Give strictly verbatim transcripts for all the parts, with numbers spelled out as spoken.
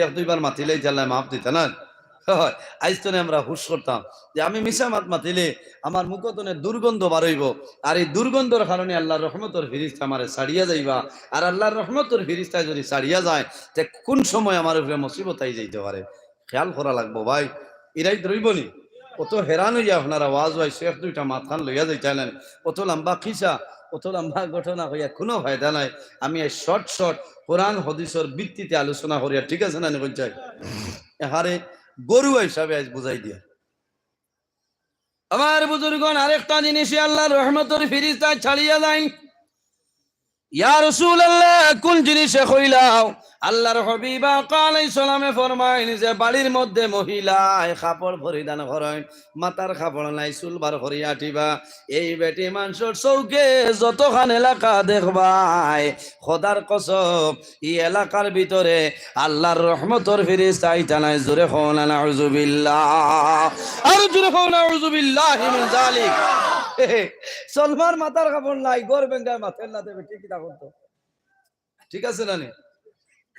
এক দুইবার মাতিলে ইতা আল্লায় মাফ দিতা না। অয়, আইজ তনে আমরা হুশ করতাম যে আমি মিছা মাত মাতিলে আমার মুখ তনে দুর্গন্ধ বার অইবো, আর এই দুর্গন্ধর কারণে আল্লার রহমতর ফিরিস্তা আমারে ছাড়িয়া যাইবা। আর আল্লার রহমতর ফিরিস্তায় যদি ছাড়িয়া যায়, তে কুন সময় আমার উপরে মুসিবত আই যাইতে পারে, খেয়াল করা লাগবো ভাই। ইরাইত রইবো নি? অত হেরান অইয়া আপনারা ওয়াজ অয় শেখ দুইটা মাতখান লইয়া যাইতাইন, অত লম্বা কিসা, অত লম্বা ঘটনা কইয়া কুনু ফায়দা নাই। আমি এই short short কোরআন হাদিসর ভিত্তিতে আলোচনা করিয়া, ঠিক আছে না নি? কইন চাই, এহারে গরু হিসাবে আইজ বুঝাই দিয়া। আমার বুজুর্গণ, আরেকটা জিনিসে আল্লার রহমতর ফিরিস্তা ছাড়িয়া যাইন। ইয়া রাসূলুল্লাহ, কুন জিনিসে কইলাও? আল্লার হাবিব আকা আলাইহিস সালামে ফরমাইন যে বাড়ির মধ্যে মহিলায় কাপড় পরিধান করইন, মাথার কাপড় নাই, চুল বার করিয়া আটিবা। এই বেটি মানষর চউখে যতখান এলাকা দেখবায়, খোদার কসম, ই এলাকার ভিতরে আল্লার রহমতর ফিরিস্তা আইতা নায়। জোরে কও না নাউজুবিল্লাহ, আর জোরে কও নাউজুবিল্লাহি মিন যালিক। সলমার মাথার কাপড় নাই, গর বেঙ্গায় মাথার না দেবে, ঠিক কিতা করতো? ঠিক আছে না নি?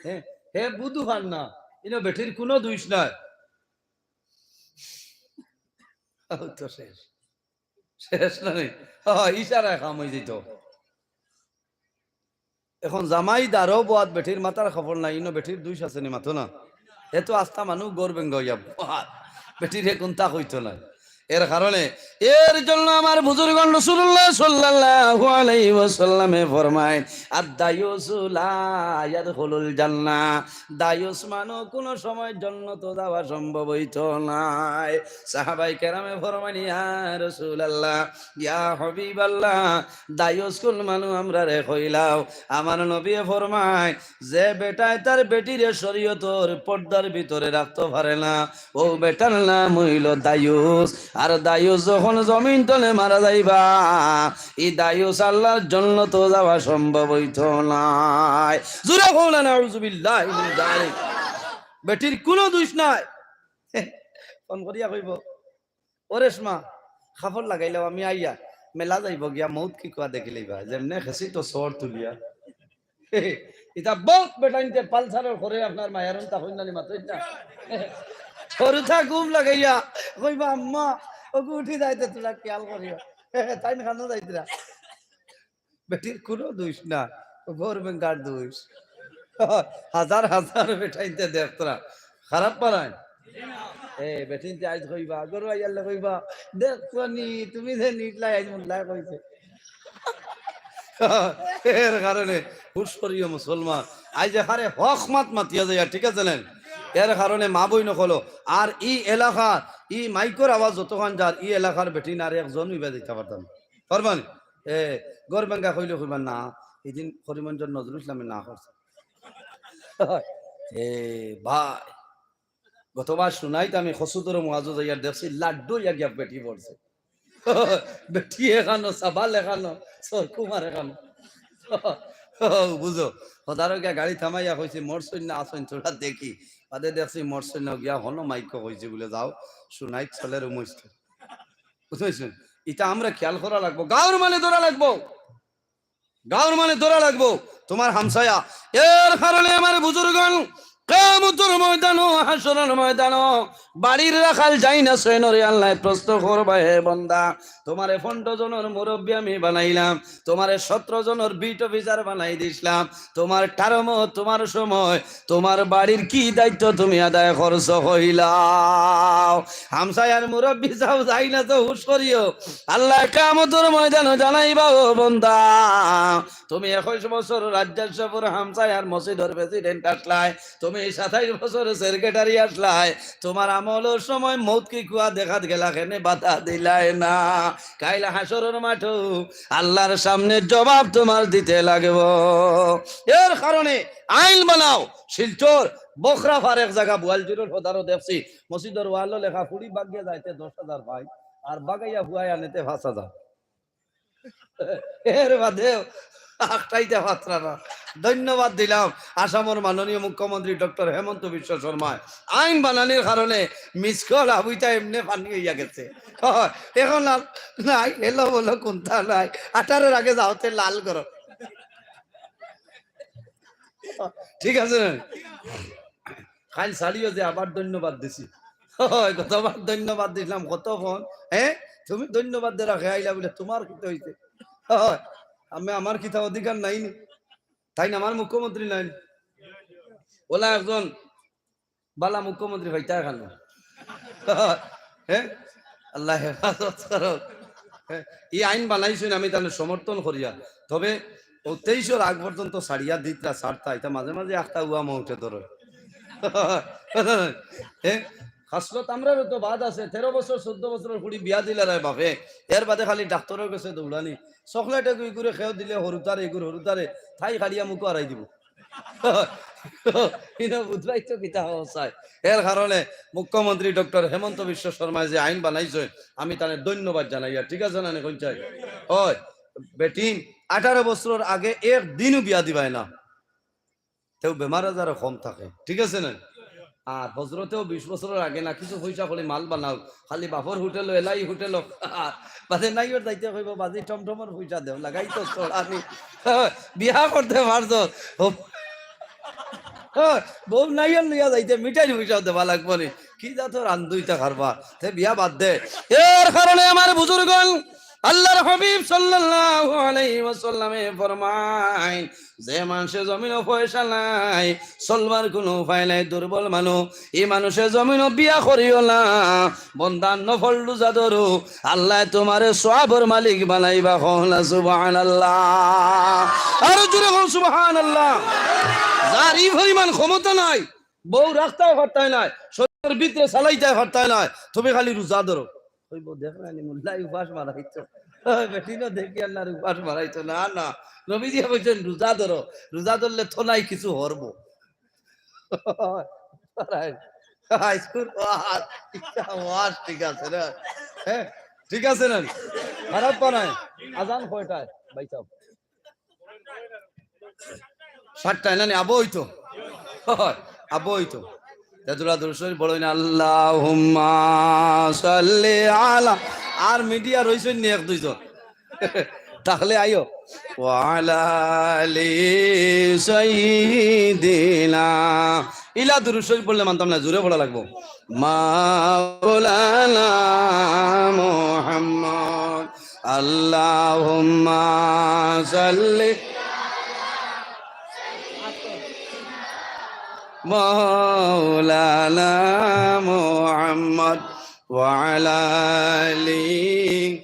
হে, হে বুধু খান না, ইনো বেটির কুনু দুষ নাই। ও তো শেষ, শেষ না নি? হ্যাঁ, ইশারায় কাম অই যাইতো। এখন জামাই দারো বওয়াত বেটির মাথার কাপড় নাই, ইনো বেটির দুষ আছে নি মাতো না? এ তো আস্তা মানুষ গর বেঙ্গা অইয়া বওয়াত, বেটির হে কুন্তা কইতো না। এর কারণে, এর জন্য আমার বুজুর্গণ রাসূলুল্লাহ সাল্লাল্লাহু আলাইহি ওয়াসাল্লামে ফরমায়, "আদ-দায়ুসু লা ইয়াদখুলুল জান্নাহ।" দায়ুস মানুষ কুনু সময় জন্নতো যাওয়া সম্ভব অইতো নায়। সাহাবায়ে কেরামে ফরমাইন, "ইয়া রাসূলুল্লাহ, ইয়া হাবিবাল্লাহ, দায়ুস কুন মানুষ আমরারে কইলাও?" আমার নবীয়ে ফরমায়, যে বেটায় তার বেটিরে শরীয়তর পর্দার ভিতরে রাখতো পারে না, অউ বেটার নাম অইলো দায়ুস। আর দায়ুস যখন জমিন তলে মারা যাইবা, ই দায়ুস আল্লার জন্নতো যাওয়া সম্ভব অইতো নায়। জোরে কও না নাউজুবিল্লাহি মিন যালিক। বেটির কুনু দুষ নাই। ফোন করিয়া কইবো, "ও রেশমা, কাপড় লাগাইলাও, আমি আইয়া।" মেলা যাইবো গিয়া, মউত কি কুয়া দেখিলাইবা, যেমনে খেছি তো সর তুলিয়া। ইতা বউত বেটাইন্তে পালসারর করে আপনার মায়ারুন তা হইন না নি মাতইন না। সরুতা ঘুম লাগাইয়া কইবা, "আম্মা, ওগু উঠি যাইতে তোরা খেয়াল করিও।" তাইন খানো যাইতরা। বেটির কুনু দুষ না, গর বেঙ্গার দুষ। হাজার হাজার বেটাইন্তে দেখতরা, খারাপ পারায়। এ, বেটিন্তে আইজ কইবা, গরু আইয়ালে কইবা, "দেখছো নি, তুমি যে নিটলাই আইজ মুল্লায় কইছে।" এর কারণে হুশ করিও মুসলমান। আইজ এখানে হক মাত মাতিয়া যাইয়া, ঠিক আছে না? এর কারণে মা বইন অকল, আর ই এলাকার, ই মাইকর আওয়াজ যতখান যার, ই এলাকার বেটিন আর একজন উইবা দিতে পারতাম। পারবা নি? এ, গর বেঙ্গা কইলে কইবা, "না, ইদিন করিমগঞ্জর নজরুল ইসলামে না করছে।" এ ভাই, গতবার শুনাইত আমি কচুদরম ওয়াজো যাইয়ার দেখছি, লাড্ডু ইয়া গিয়া বেটি পড়ছে। বেটি এখানো, সাবাল এখানো, সরকুমার এখানো। বুঝো, হদারো গিয়া গাড়ি থামাইয়া কইছে, "মরছইন না আছইন, তোরা দেখি।" বাদে দেখছি মরছইন না, গিয়া হনো মাইকো কইছে বলে, "যাও, শুনাইত চলের উমইস্ত।" বুঝতে পারছেন? ইটা আমরা খেয়াল করা লাগবো, গাঁওর মানে ধরা লাগবো, গাঁওর মানে ধরা লাগবো। তোমার হামসায়া, এর কারণে আমার বুজুর্গণ, কিয়ামতর ময়দানো, হাশরর ময়দানো, বাড়ির রাখাল যাই না সৈনরে আল্লায় প্রশ্ন করবা, "হে বন্দা, তোমারে পনেরো জনর মুরব্বী আমি বানাইলাম, তোমারে সতেরো জনর বিট অফিসার বানাই দিছলাম, তোমার টার্ম, তোমার সময়, তোমার বাড়ির কি দায়িত্ব তুমি আদায় করছো কইলাও?" হামসায়ার মুরব্বী সাব যাই না তো হুশ করিও। আল্লায় কিয়ামতর ময়দানো জানাইবা, "ও বন্দা, তুমি একুশ বছর রাজ্যসভার হামসায়ার মসজিদর প্রেসিডেন্ট আসলায়, তুমি সাতাইশ বছর সেক্রেটারি আসলায়, তোমার আমলর সময় মউত কি কুয়া দেখাত গেলা কেনে বাধা দিলায় না?" কাইল হাশরর মাঠো আল্লার সামনে জবাব তোমার দিতে লাগবো। এর কারণে আইন বানাও, শিলচর, বখরা ফারেক জাগা, বুয়ালজুরর হদারো দেখছি, মসজিদর ওয়ালো লেখা, "ফুড়ি বাগিয়া যাইতে দশ হাজার পাই, আর বাগাইয়া হুয়াই আনেতে পাঁচ হাজার।" এর বাদে আখটাইতে পাত্রা না। ধন্যবাদ দিলাম আসামর মাননীয় মুখ্যমন্ত্রী ডক্টর হেমন্ত বিশ্ব শর্মায়। আইন বানানির কারণে মিস কল আবুইতা এমনে পানি অইয়া গেছে। এখন আর নাই, এলো বলো কোনটা নাই। আঠারোর আগে যাওতে লাল করো। ঠিক আছে না? কাইল ছাড়িও যে আবার ধন্যবাদ দিছি। হয়, গতবার ধন্যবাদ দিছিলাম, কত ফোন, হ্যাঁ, তুমি ধন্যবাদ দেওয়া খেয়ে আইলা বলে, "তোমার কিতা হইছে?" হয়, আমি, আমার কিতা অধিকার নাই নি? তাইন আমার মুখ্যমন্ত্রী নাইন? ওলা একজন বালা মুখ্যমন্ত্রী পাইতা খানো। হ্যাঁ, আল্লাহ হেফাজত করো। হ্যাঁ, এই আইন বানাইছইন, আমি তাহলে সমর্থন করিয়া। তবে ও তেইশর আগ পর্যন্ত ছাড়িয়া দিতরা ছাড়তা, এটা মাঝে মাঝে একটা উয়া মৌতে ধরে। হ্যাঁ, খাসলত আমরারও তো বাদ আছে, তেরো বছর, চোদ্দ বছরর কুড়ি বিয়া দিলা রায় বাপে, এর বাদে খালি ডাক্তারর গেছে দৌড়ানি, চকলেট এগু ইগুরে খেয়েও দিলে হরুতারে, ইগুর হরুতারে, তাই খালিয়া মুখো হারাই দিব। ইনো বুঝবাই তো কিতা অবস্থায়। এর কারণে মুখ্যমন্ত্রী ডক্টর হেমন্ত বিশ্ব শর্মায় যে আইন বানাইছে, আমি তারে ধন্যবাদ জানাই। আর ঠিক আছে না, নি কইন চাই? ওই, বেটিন আঠারো বছরর আগে এক দিনও বিয়া দিবায় না, তেও বেমার আজারও কম থাকে, ঠিক আছে না? আর হজরতেও বিশ বছরর আগে না কিছু পয়সা করি মাল বানাও, খালি বাপর হোটেল, এলাই হোটেল, বাদে নাইওর যাইতে কইব, "বাজি টমটমর পয়সা দেও, লাগাই তো চড়ানি।" বিয়া করতে পারছো, হো-, হো, বউ নাইওর লইয়া যাইতে মিঠাইর পয়সাও দেওয়া লাগবো নি। কি জাত রান্ধুইতা খারবা, তে বিয়া বাদ দে। এর কারণে আমার বুজুর্গন, আল্লাহর হাবিব সাল্লাল্লাহু আলাইহি ওয়াসাল্লামে ফরমাইন, যে মানষে জমিনো পয়সা নাই, চলবার কুনু উপায় নাই, দুর্বল মানুষ, ই মানষে জমিনো বিয়া করিও না, বন্দা নফল রোজা ধরো, আল্লায় তুমারে সওয়াবর মালিক বানাইবা। কও না সুবহানাল্লাহ। আরো জোরে কও সুবহানাল্লাহ। যার ই পরিমাণ ক্ষমতা নাই, বউ রাখতায় পারতায় নায়, শরীরর ভিতরে চালাইতায় পারতায় নায়, তুমি খালি রোজা ধরো। কইবো, "দেখরায়নি, মোল্লায় উপাস মারাইতো।" বেটিনও দেখি আল্লাহর উপাস মারাইতো। না, না, নবীজিয়ে কইছইন, "রোজা ধরো, রোজা ধরলে তো নাই কিছু হরবো।" আইজকুর ওয়াজ, ইটা ওয়াজ ঠিক আছে না? হ্যাঁ, ঠিক আছে না? খারাপ বানায়। আজান কয়টায়, ভাই সাহেব? সাতটায় না নি? আবো অইতো। আবো অইতো। তে দুরা দুরুদ শরীফ পড়ইন না, "আল্লাহুম্মা সাল্লি আলা।" আর মিডিয়া রইছইন নি এক দুইজন? তাহলে আইও। "ওয়া আলা আলি সাইয়্যিদিনা।" ইলা দুরুদ শরীফ পড়লে মানতাম না, জোরে পড়া লাগবো। "মাওলানা মুহাম্মদ।" আল্লাহুম্মা সাল্লি মাওলানা মুহাম্মদ ওয়া আলা আলি।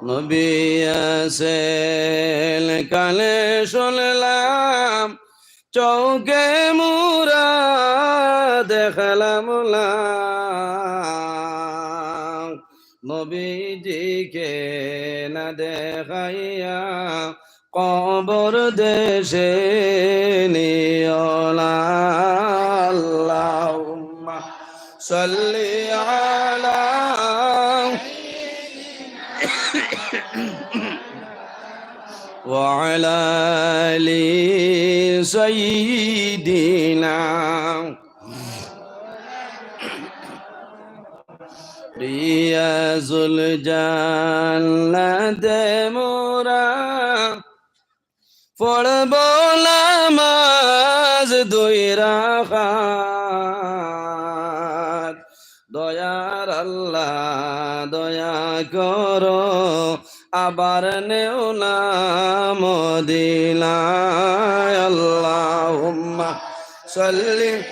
নবী আসেন কানে শুনলাম, চউখে মুরা দেখলাম না, নবীজিকে না দেখাইয়া কবর দেশে নিও না। আল্লাহুম্মা সাল্লি আলা ওয়া আলা আলি সাইয়্যিদিনা। রিয়াজুল জান্নাতে মোরা পড়ব নামাজ দুই রাকাত। দয়ার আল্লাহ দয়া করো, আবার নেও না মদিনায়। আল্লাহুম্মা সাল্লি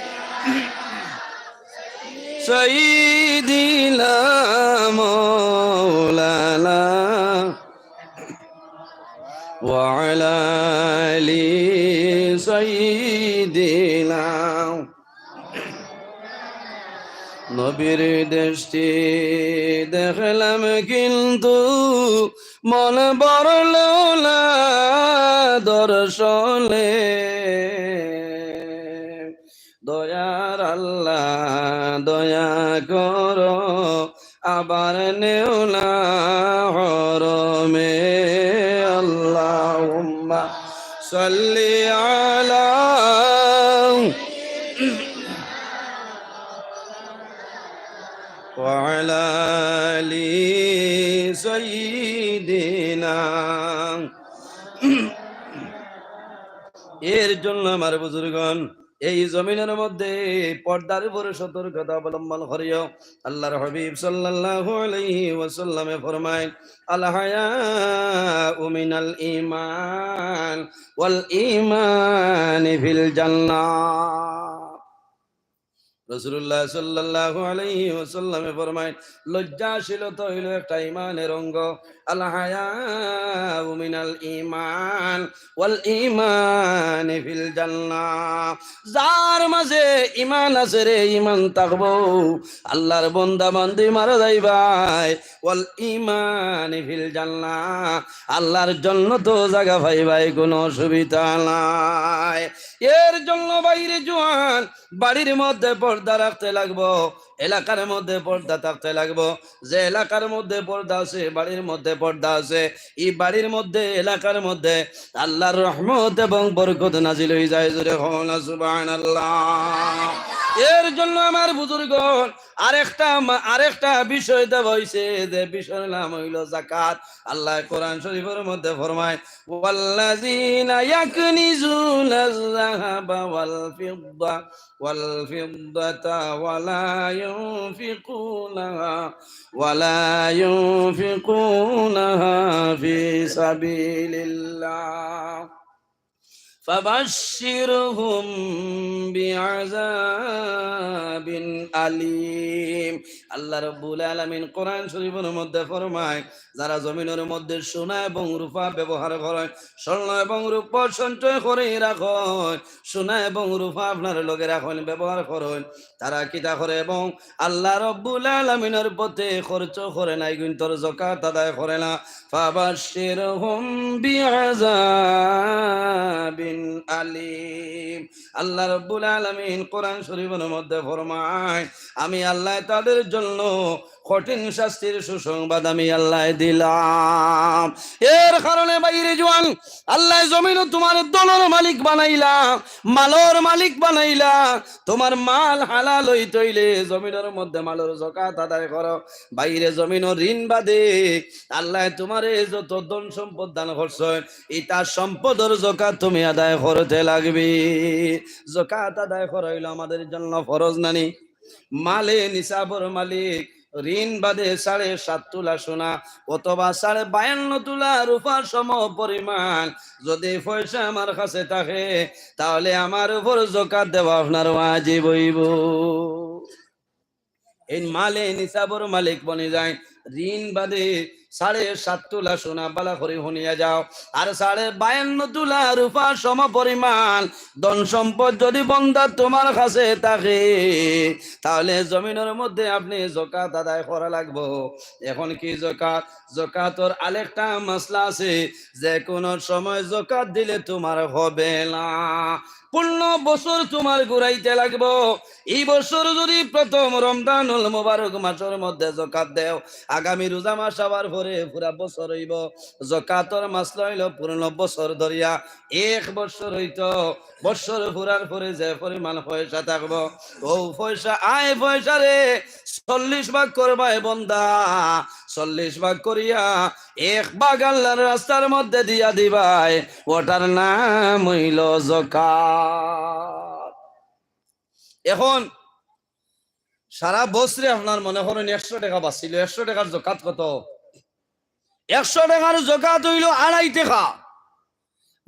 সাইয়্যিদিনা মাওলানা ওয়া আলা আলি সাইয়্যিদিনা। নবীর দেশটি দেখলাম কিন্তু মন ভরল না দর্শনে। দয়ার আল্লাহ দয়া করো, আবার নেও না হরমে। আল্লাহুম্মা সাল্লি আলা ওয়া আলা আলি সাইয়্যিদিনা। এর জন্য আমার বুজুর্গণ, এই জমিনের মধ্যে পর্দার উপরে সতর্কতা অবলম্বন করিও। আল্লাহর হাবিব সাল্লাল্লাহু আলাইহি ওয়াসাল্লামে ফরমায়, "আল হায়াউ মিনাল ঈমান, ওয়াল ঈমানি ফিল জান্নাহ।" রাসূলুল্লাহ সাল্লাল্লাহু আলাইহি ওয়াসাল্লামে ফরমায়, "লজ্জাশীলতা হইল একটা ইমানের অঙ্গ।" আল হায়াউ মিনাল ঈমান, ওয়াল ঈমানি ফিল জান্নাহ। যার মাঝে ইমান আছে রে, ইমান থাকবো, আল্লাহর বন্দা বান্দি মারা যাইবায়, ওয়াল ঈমানি ফিল জান্নাহ, আল্লাহর জন্নতো জাগা পাইবায়, কোনো অসুবিধা নাই। এর জন্য বাইরে জোয়ান, বাড়ির মধ্যে পর্দা রাখতে লাগবো, এলাকার মধ্যে পর্দা থাকতে লাগবো। যে এলাকার মধ্যে পর্দা আছে, বাড়ির মধ্যে পর্দা আছে, এই বাড়ির মধ্যে, এলাকার মধ্যে আল্লাহর রহমত এবং বরকত নাজিল হয়ে যায়। জোরে কও না সুবহানাল্লাহ। এর জন্য আমার বুজুর্গণ, আরেকটা মা-, আরেকটা বিষয় দেওয়া হইছে, যে বিষয়ের নাম হইল জাকাত। আল্লাহ কোরআন শরীফের মধ্যে ফরমায়, "ওয়াল্লাযীনা ইয়াকনিজুনায যাহাবা ওয়াল ফিদ্দা, ওয়াল ফিদ্দাতা ওয়ালা ইউনফিকুনাহা, ওয়ালা ইউনফিকুনাহা ফি সাবিলিল্লাহ।" ফাবাশশিরহুম বিআযাবিন আলীম। আল্লাহ রাব্বুল আলামিন কোরআন শরীফের মধ্যে ফরমায়, যারা জমিনের মধ্যে সোনা এবং রূপা ব্যবহার করেন, স্বর্ণ এবং রূপ সঞ্চয় করে রাখেন, সোনা এবং রূপা আপনার লগে রাখেন, ব্যবহার করেন, তারা কিতা করে এবং আল্লাহ রাব্বুল আলামিনের পথে খরচ করে না, এগুইন্তর যাকাত আদায় করে না। ফাবাশশিরহুম বিআযাবিন আলীম। আল্লাহ রাব্বুল আলামিন কোরআন শরীফের মধ্যে ফরমায়, আমি আল্লাহ তাদের জন্য কঠিন শাস্তির সুসংবাদ আমি আল্লাহ দিলাম। এর কারণে বাইরে জোয়ান, আল্লাহ জমিনও তোমার ধনর মালিক বানাইলা, মালর মালিক বানাইলা। তোমার মাল হালাল হইতে হইলে জমিনের মধ্যে মালর যাকাত আদায় করো। বাইরে জমিনও ঋণ বাদে আল্লাহ তোমারে যত ধন সম্পদ দান করছইন, ইতা সম্পদর যাকাত তুমি আদায় করতে লাগবে। যাকাত আদায় করা হইল আমাদের জন্য ফরজ নানি? মালে নিসাবর মালিক, ঋণ বাদে সাড়ে সাত তুলা সোনা অথবা সাড়ে বায়ান্ন তুলা রূপার সম পরিমাণ যদি পয়সা আমার কাছে থাকে, তাহলে আমার উপর যাকাত দেওয়া আপনার ওয়াজিব হইব। এই মালে নিসাবর মালিক বনি যায়। ঋণ বাদে সাড়ে সাত তুলা সোনা, বালা করি হুনিয়া যাও, আর সাড়ে বায়ান্ন তুলা রূপার সম পরিমাণ ধন সম্পদ যদি বন্দা তোমার কাছে থাকে, তাহলে জমিনের মধ্যে আপনি যাকাত আদায় করা লাগবো। এখন কি যাকাত? যাকাতর আরেকটা মাসলা আছে, যে কোনো সময় যাকাত দিলে তোমার হবে না, পূর্ণ বছর তোমার ঘুরাইতে লাগবো। এই বছর যদি প্রথম রমজানুল মুবারক মাসের মধ্যে যাকাত দেও, আগামী রোজা মাস আবার পরে পুরা বছর হইব। যাকাতর মাসলা হইল পূর্ণ বছর ধরিয়া, এক বছর হইতো, বছর পুরার পরে যে পরিমাণ পয়সা থাকবো, ও পয়সা, আয় পয়সারে চল্লিশ ভাগ করবায় বন্দা, চল্লিশ ভাগ করিয়া এক ভাগ আল্লাহর রাস্তার মধ্যে দিয়া দিবায়, ওটার নাম হইল যাকাত। এখন সারা বছরে আপনার মনে করেন একশো টাকা বাঁচিল, একশো টাকার যাকাত কত? একশো টাকার যাকাত হইল আড়াই টাকা।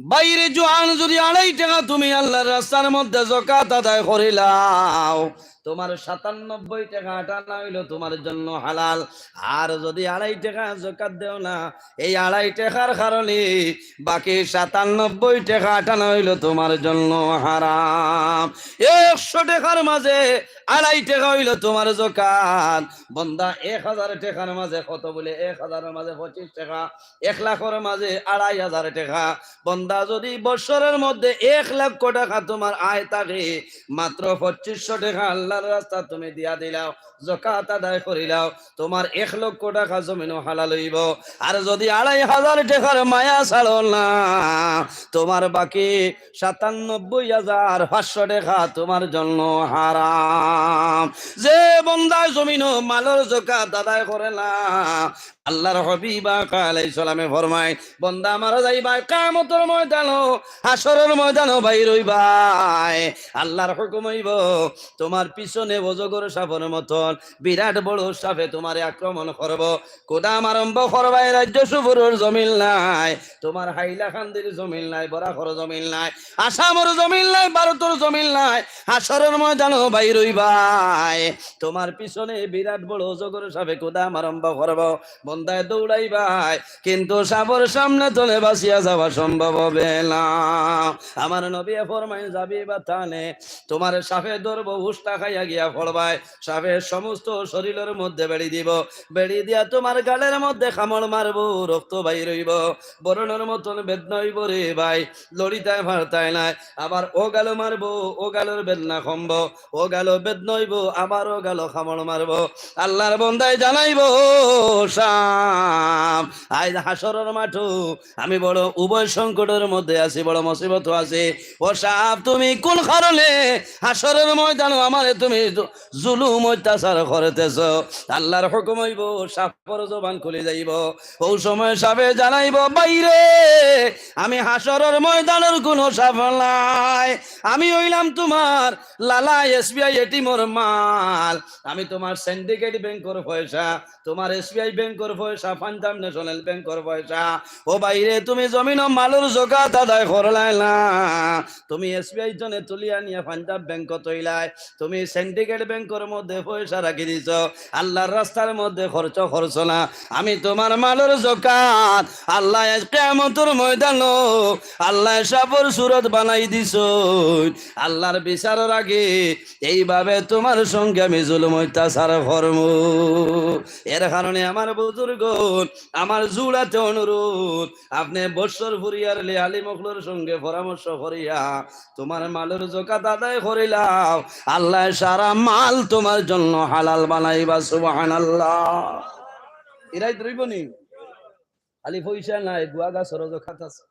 বাইরে জোয়ান, যদি আড়াই টাকা তুমি আল্লাহর রাস্তার মধ্যে যাকাত আদায় করিলাও, তোমার সাতানব্বই টাকা আটানা হইল তোমার জন্য হালাল। আর যদি আড়াই টাকা যাকাত দেও না, এই আড়াই টাকার কারণে বাকি সাতানব্বই টাকা আটানা হইল তোমার জন্য হারাম। একশো টাকার মাঝে আড়াই টাকা হইল তোমার যাকাত। বন্দা, এক হাজার টাকার মাঝে কত বলে? এক হাজারের মাঝে পঁচিশ টাকা। এক লাখর মাঝে আড়াই হাজার টাকা। বন্দা, যদি বছরের মধ্যে এক লক্ষ টাকা তোমার আয় থাকে, মাত্র পঁচিশশো টাকা আল্লাহ আল্লাহর রাস্তা তুমি দিয়া দিলাও, যাকাত আদায় করিলাও, তুমার এক লক্ষ টেকা জমিনও হালাল অইবো। আর যুদি আড়াই হাজার টেকার মায়া ছাড়ো না, তুমার বাকি সাতানব্বই হাজার পাঁচশো টেকা তুমার জন্য হারাম। যে বন্দায় জমিনও মালর যাকাত আদায় করে না, আল্লাহর হাবিব আকা আলাইহিস সালামে ফরমায়, বন্দা মারা যাইবায়, কিয়ামতর ময়দানো, হাশরর ময়দানো বাইর অইবায়, আল্লাহর হুকুম অইবো, তুমার পিছনে অজগর সাপর মতন বিরাট বড় সাপে তুমারে আক্রমণ করবো। কুদাম আরম্ভ করবায়, রাজ্য সুপুরর জমিন নাই, তুমার হাইলাকান্দির জমিন নাই, বরাকর জমিন নাই, আসামর জমিন নাই, ভারতর জমিন নাই, হাশরর ময়দানো বাইর অইবায়, তুমার পিছনে বিরাট বড় অজগর সাপে কুদাম আরম্ভ করবো। বন্দায় দৌড়াইবায়, কিন্তু সাপর সামনে তনে বাচিয়া যাওয়া সম্ভব হবে না। আমার নবীয়ে ফরমাইন, যাবি বা তানে, তুমারে সাপে ধরবো, হুশটা খাইয়া গিয়া পড়বায়, সাপে সমস্ত শরীলর মধ্যে বেড়ি দিবো, বেড়ি দিয়া তুমার গালর মধ্যে কামড় মারবো, রক্ত বাইর অইবো, মরণর মতন বেদনা অইবো রে ভাই, লড়িতায় পারতায় নায়। আবার অউ গালো মারবো, অউ গালর বেদনা কমবো, অউ গালো বেদনা অইবো, আবার অউ গালো কামড় মারবো। আল্লাহর বন্দায় জানাইবো, সাপ, আইজ হাশরর মাঠো আমি বড় উভয় সংকটর মধ্যে আছি, বড় মুসিবতো আছি। ও সাপ, তুমি কুন কারণে হাশরর ময়দানো আমারে তুমি জু-, জুলুম অত্যাচার করতেছো? আল্লাহর হুকুম অইবো, সাপর জবান খুলি যাইবো। অউ সময় সাপে জানাইবো, ভাইরে, আমি হাশরর ময়দানর কুনু সাপ নায়, আমি অইলাম তুমার লালা এসবিআই এটিএমর মাল, আমি তুমার সিন্ডিকেট ব্যাংকর পয়সা, তুমার এসবিআই ব্যাংকর পয়সা, পাঞ্জাব ন্যাশনাল ব্যাংকর পয়সা। ও ভাইরে, তুমি জমিনও মালর যাকাত আদায় করলায় না, তুমি এসবিআই তনে তুলিয়া নিয়া পাঞ্জাব ব্যাংকো থইলায়, তুমি সিন্ডিকেট ব্যাংকর মধ্যে পয়সা রাখি দিছো, আল্লাহর রাস্তার মধ্যে খরচ করছো না। আমি তুমার মালর যাকাত, আল্লায় আইজ কিয়ামতর ময়দানো, আল্লায় সাপর সুরত বানাই দিছইন, আল্লাহর বিচারর আগে এইভাবে তুমার সঙ্গে আমি জুলুম অত্যাচার করমু। এর কারণে আমার বুজুর্গন, আমার জুড়াতে অনুরোধ, আপনে বৎসর ফুরিয়ার লে আলিম অকলর সঙ্গে পরামর্শ করিয়া তুমার মালর যাকাত আদায় করিলাও, আল্লায় সারা মাল তুমার জন্য হালাল বানাইবা। সুবহানাল্লাহ। ইরাইত রইবো নি? খালি পয়সা নায়, গুয়া গাছরও যাকাত আছে।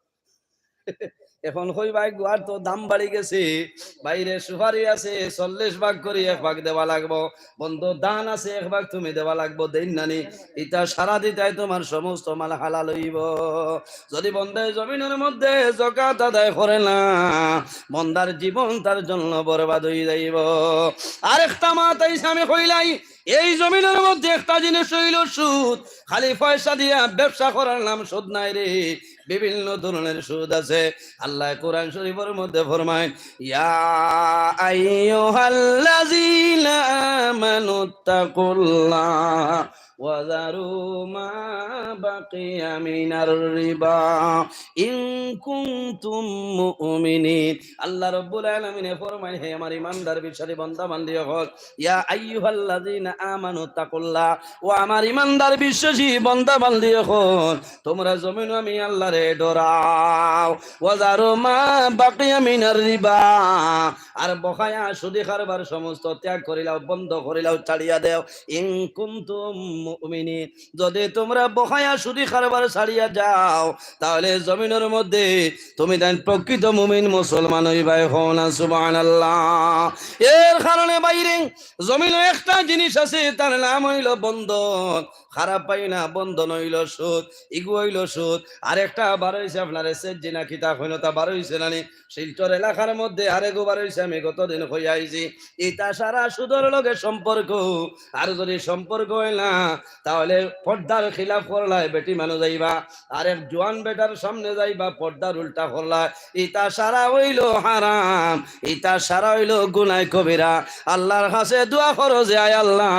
এখন কইবায়, গুয়ার তো দাম বাড়ি গেছে, ভাইরে সুপারি আছে, চল্লিশ ভাগ করি এক ভাগ দেওয়া লাগবো, বন্দো ধান আছে, এক ভাগ তুমি দেওয়া লাগবো, দেইন না নি? ইতা সারা দিতায় তুমার সমস্ত মাল হালাল অইবো। যুদি বন্দায় জমিনর মধ্যে যাকাত আদায় করে না, বন্দার জীবন তার জন্য বরবাদ অই যাইবো। আরেকটা মাত আইছে, আমি কইলাই, এই জমিনর মধ্যে একটা জিনিস অইলো সুদ। খালি পয়সা দিয়া ব্যবসা করার নাম সুদ নায় রে, বিভিন্ন ধরনের সুদ আছে। আল্লায় কোরআন শরীফর মধ্যে ফরমাইন, ইয়া আইয়ুহাল্লাযীনা আমানুত্তাকুল্লাহ ওয়া যারু মা বাকিয়া মিনার রিবা ইন কুনতুম মুমিনিন। আল্লাহ রাব্বুল আলামিনে ফরমাইন, হে আমার ইমানদার বিশ্বাসী বান্দা বান্দি অকল, ইয়া আইয়ুহাল্লাযীনা আমানুত্তাকুল্লাহ, ও আমার ইমানদার বিশ্বাসী বান্দা বান্দি অকল, তুমরা জমিনও আমি আল্লারে ডরাও। ওয়া যারু মা বাকিয়া মিনার রিবা, আর বকায়া সুদি কারবার সমস্ত ত্যাগ করিলাও, বন্ধ করিলাও, ছাড়িয়া দেও। ইন কুনতুম মুমিনিন, যুদি তুমরা বকায়া সুদি কারবার ছাড়িয়া যাও, তাহলে জমিনর মধ্যে তুমি তাইন প্রকৃত মুমিন মুসলমান অইবায়। কও না সুবহানাল্লাহ। এর কারণে ভাইরে, জমিনো একটা জিনিস আছে, তার নাম অইলো বন্ধন। খারাপ পাইও না, বন্ধন অইলো সুদ, ইগু অইলো সুদ। আরেকটা বার অইছে, আপনারে সেট জিনা কিতা কইন, তা বার অইছে না নি? শিলচর এলাকার মধ্যে আরেকগু বার অইছে, আমি গত দিন কইয়া আইছি। ইতা সারা সুদর লগে সম্পর্ক। আর যুদি সম্পর্ক অয় না, তাহলে পর্দার খিলাফ করলায় বেটি মানুষ যাইবা, আরেক জোয়ান বেটার সামনে যাইবা পর্দার উল্টা করলায়, ইতা সারা অইলো হারাম, ইতা সারা অইলো গুনায় কবিরা। আল্লাহর কাছে দোয়া করো যে, আয় আল্লাহ,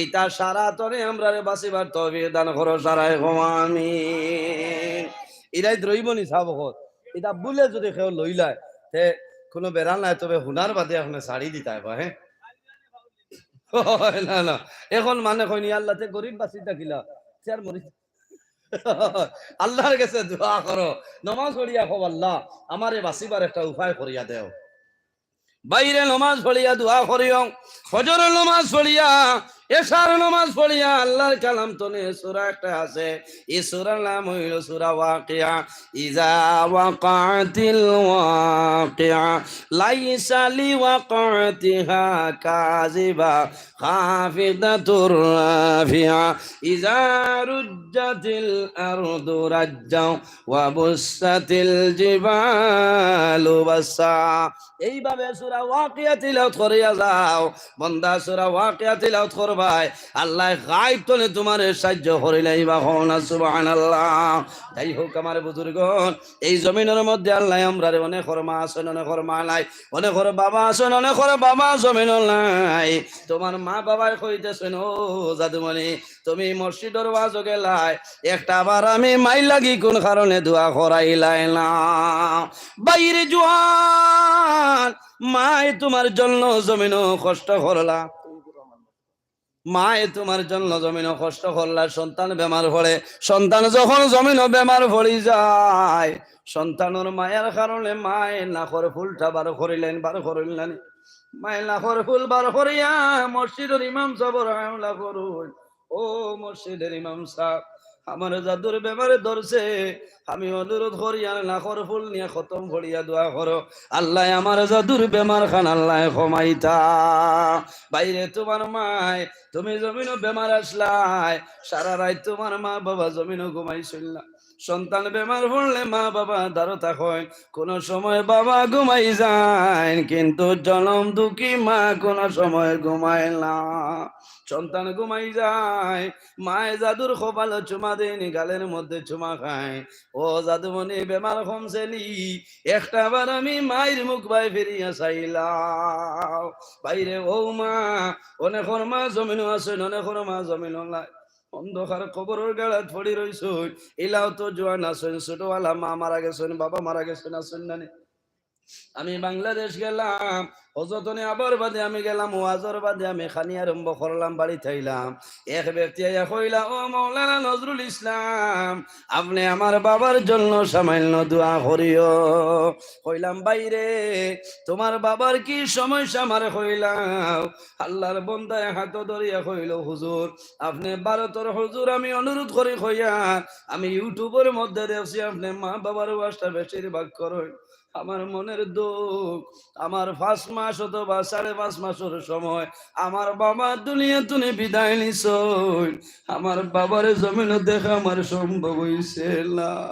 ইতা সারা তনে আমরারে বাচিবার তৌফিক দান করো, সারায় কও আমিন। ইরাইত রইবো নি সাব অকল? ইতা বুলে যুদি কেউ লইলায়, তে কুনু বেড়া নাই, তবে হুনার বাদে আপনে ছাড়ি দিতায় বা, হে? না, না। এখন মানে কইন, আল্লাহ, তে গরিব বাচিতা কিলা? তে আর মরি আল্লাহর গেছে দোয়া করো, নমাজ পড়িয়া কও, আল্লাহ, আমারে বাচিবার একটা উপায় করিয়া দেও। বাইরে নমাজ পড়িয়া দোয়া করিও, ফজরর নমাজ পড়িয়া, এশার নমাজ পড়িয়া, আল্লাহর কালাম তনে সূরা একটা আছে, এই সূরার নাম অইলো সূরা ওয়াকিয়া। ইজা ওয়াকাতিল ওয়াকিয়া, লাইসা লিওয়াকাতিহা কাযিবা, খাফিদাতুর রাফিয়া, ইজা রুজ্জাতিল আরদু রাজ্জা, ওয়া বুসসাতিল জিবালু বাসসা। এইভাবে সূরা ওয়াকিয়া তিলাওয়াত করিয়া যাও। বন্দা, সূরা ওয়াকিয়া তিলাওয়াত করবায়, আল্লায় গায়েব তনে তুমারে সাহায্য করিলাইবা। কও না সুবহানাল্লাহ। যাই হোক, আমার বুজুর্গন, এই জমিনর মধ্যে আল্লায় আমরারে, অনেকর মা আছইন, অনেকর মা নাই, অনেকর বাবা আছইন, অনেকর বাবা জমিনো নাই। তুমার মা বাবায় কইতেছইন, "ও জাদুমণি, তুমি মসজিদর ওয়াজো গেলায়, একটা বার আমি মাইর লাগি কুন কারণে দোয়া করাইলায় না?" বাইরে জুয়ান, মায় তুমার জন্য জমিনো কষ্ট করলা, মায় তুমার জন্য জমিনো কষ্ট করলা, সন্তান বেমার পড়ে, সন্তান যখন জমিনো বেমার পড়ি যায়, সন্তানর মায়ার কারণে মায় নাকর ফুলটা বার করিলাইন, বার করিলাইন। মায় নাকর ফুল বার করিয়া মসজিদর ইমাম সাবর হামলা করইন, "ও মসজিদর ইমাম সাব, আমার জাদুর বেমারে ধরছে, আমি অনুরোধ করি আর নাকর ফুল নিয়া খতম পড়িয়া দোয়া করো, আল্লায় আমার জাদুর বেমার খান আল্লায় কমাইতা।" বাইরে তুমার মায়, তুমি জমিনো বেমার আছলায়, সারা রাইত তুমার মা বাবা জমিনো ঘুমাইছইন না। সন্তান বেমার পড়লে মা বাবা দারো থাকইন, কুনু সময় বাবা ঘুমাই যাইন, কিন্তু জনম দুঃখী মা কুনু সময় ঘুমায় না। সন্তান ঘুমাই যায়, মায় জাদুর কপালো চুমা দেইন, গালর মধ্যে চুমা খায়, "ও জাদুমণি, বেমার কমছে নি? একটা বার আমি মাইর মুখ বায় ফিরিয়া চাইলাও।" বাইরে ও মা, অনেকর মা জমিনো আছইন, অনেকর মা জমিনো নাই। অন্ধকার কবরর গাড়াত পড়ি রইছইন। ইলাও তো জুয়ান আছইন, ছোটওয়ালা মা মারা গেছইন, বাবা মারা গেছইন, আছইন না নি? আমি বাংলাদেশ গেলাম, হজ তনে আবার বাদে আমি গেলাম, ওয়াজর বাদে আমি খানি আরম্ভ করলাম, বাড়িত আইলাম। এক ব্যক্তি আইয়া কইলা, "ও মাওলানা নজরুল ইসলাম, আপনে আমার বাবার জন্য সামান্য দোয়া করিও।" কইলাম, "বাইরে, তুমার বাবার কি সমস্যা আমারে কইলাও।" আল্লাহর বন্দায় হাতো ধরিয়া কইলো, "হুজুর, আপনে ভারতর হুজুর, আমি অনুরোধ করি কইয়ার, আমি YouTube-র মধ্যে দেখছি আপনে মা বাবার ওয়াজটা বেশিরভাগ করইন। আমার মনের দুঃখ, আমার পাঁচ মাস অথবা সাড়ে পাঁচ মাসর সময় আমার বাবা দুনিয়া তনে বিদায় নিছইন, আমার বাবারে জমিনো দেখা আমার সম্ভব অইছে না।"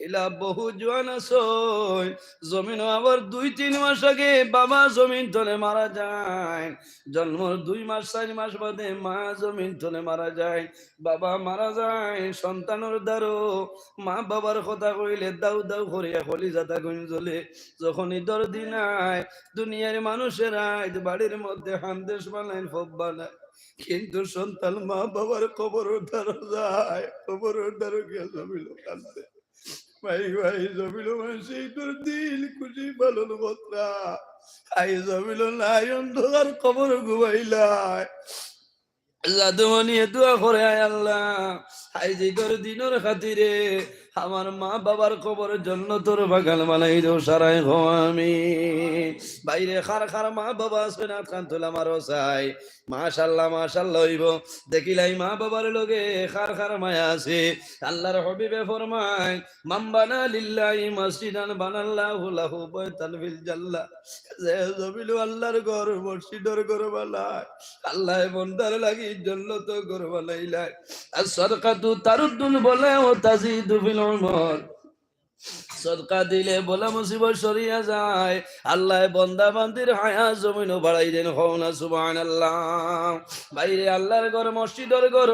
ইলা বহু জুয়ান আছইন, জমিনো আবার দুই তিন মাস আগে বাবা জমিন তনে মারা যাইন, জন্মর দুই মাস চাইর মাস বাদে মা জমিন তনে মারা যাইন, বাবা মারা যাইন, সন্তানর দারো মা বাবার কথা কইলে দাউ দাউ করিয়া কলিজাটা গুইন জ্বলে। যখন ইদর দিন আয়, দুনিয়ার মানুষেরা আইজ বাড়ির মধ্যে হান্দেশ বানাইন, ফব বানাইন, কিন্তু সন্তান মা বাবার কবরর দারো যায়, কবরর দারো গিয়া জমিনো কান্দে। ভাই, ভাই, জমিনো মানষে ইদর দিন খুশি পালন কররা। আইজ জমিনো নাই, অন্ধকার কবর ঘুমাইলায়। জাদুমণিয়ে দোয়া করে, "আয় আল্লাহ, আইজ ইদর দিনর খাতিরে আমার মা বাবার কবর জন্নতর বাগান বানাই দেও, সারাই কও আমিন।" বাইরে কার কার মা বাবা আছইন, আতখান তুলা মারো চাই। মাশাআল্লাহ, মাশাআল্লাহ অইবো। দেখিলাই মা বাবার লগে কার কার মায়া আছে। আল্লাহর হাবিবে ফরমায়, "মান বানা লিল্লাহি মসজিদান বানাল্লাহু লাহু বাইতান ফিল জান্নাহ।" যে জমিনো আল্লাহর ঘর, মসজিদর ঘর বানায়, আল্লায় বন্দার লাগি জন্নতর ঘর বানাইলায়। আর সদকাতু তারুদ্দুল বালা ওয়া তাজিদু ফিল উমর। সদকা দিলে বালা মুসিবত সরিয়া যায়। আল্লায় বন্দা বান্দির হায়াত জমিনো বাড়াই দেইন, কও না সুবহানাল্লাহ। বাইরে আল্লাহর ঘর, মসজিদর ঘর,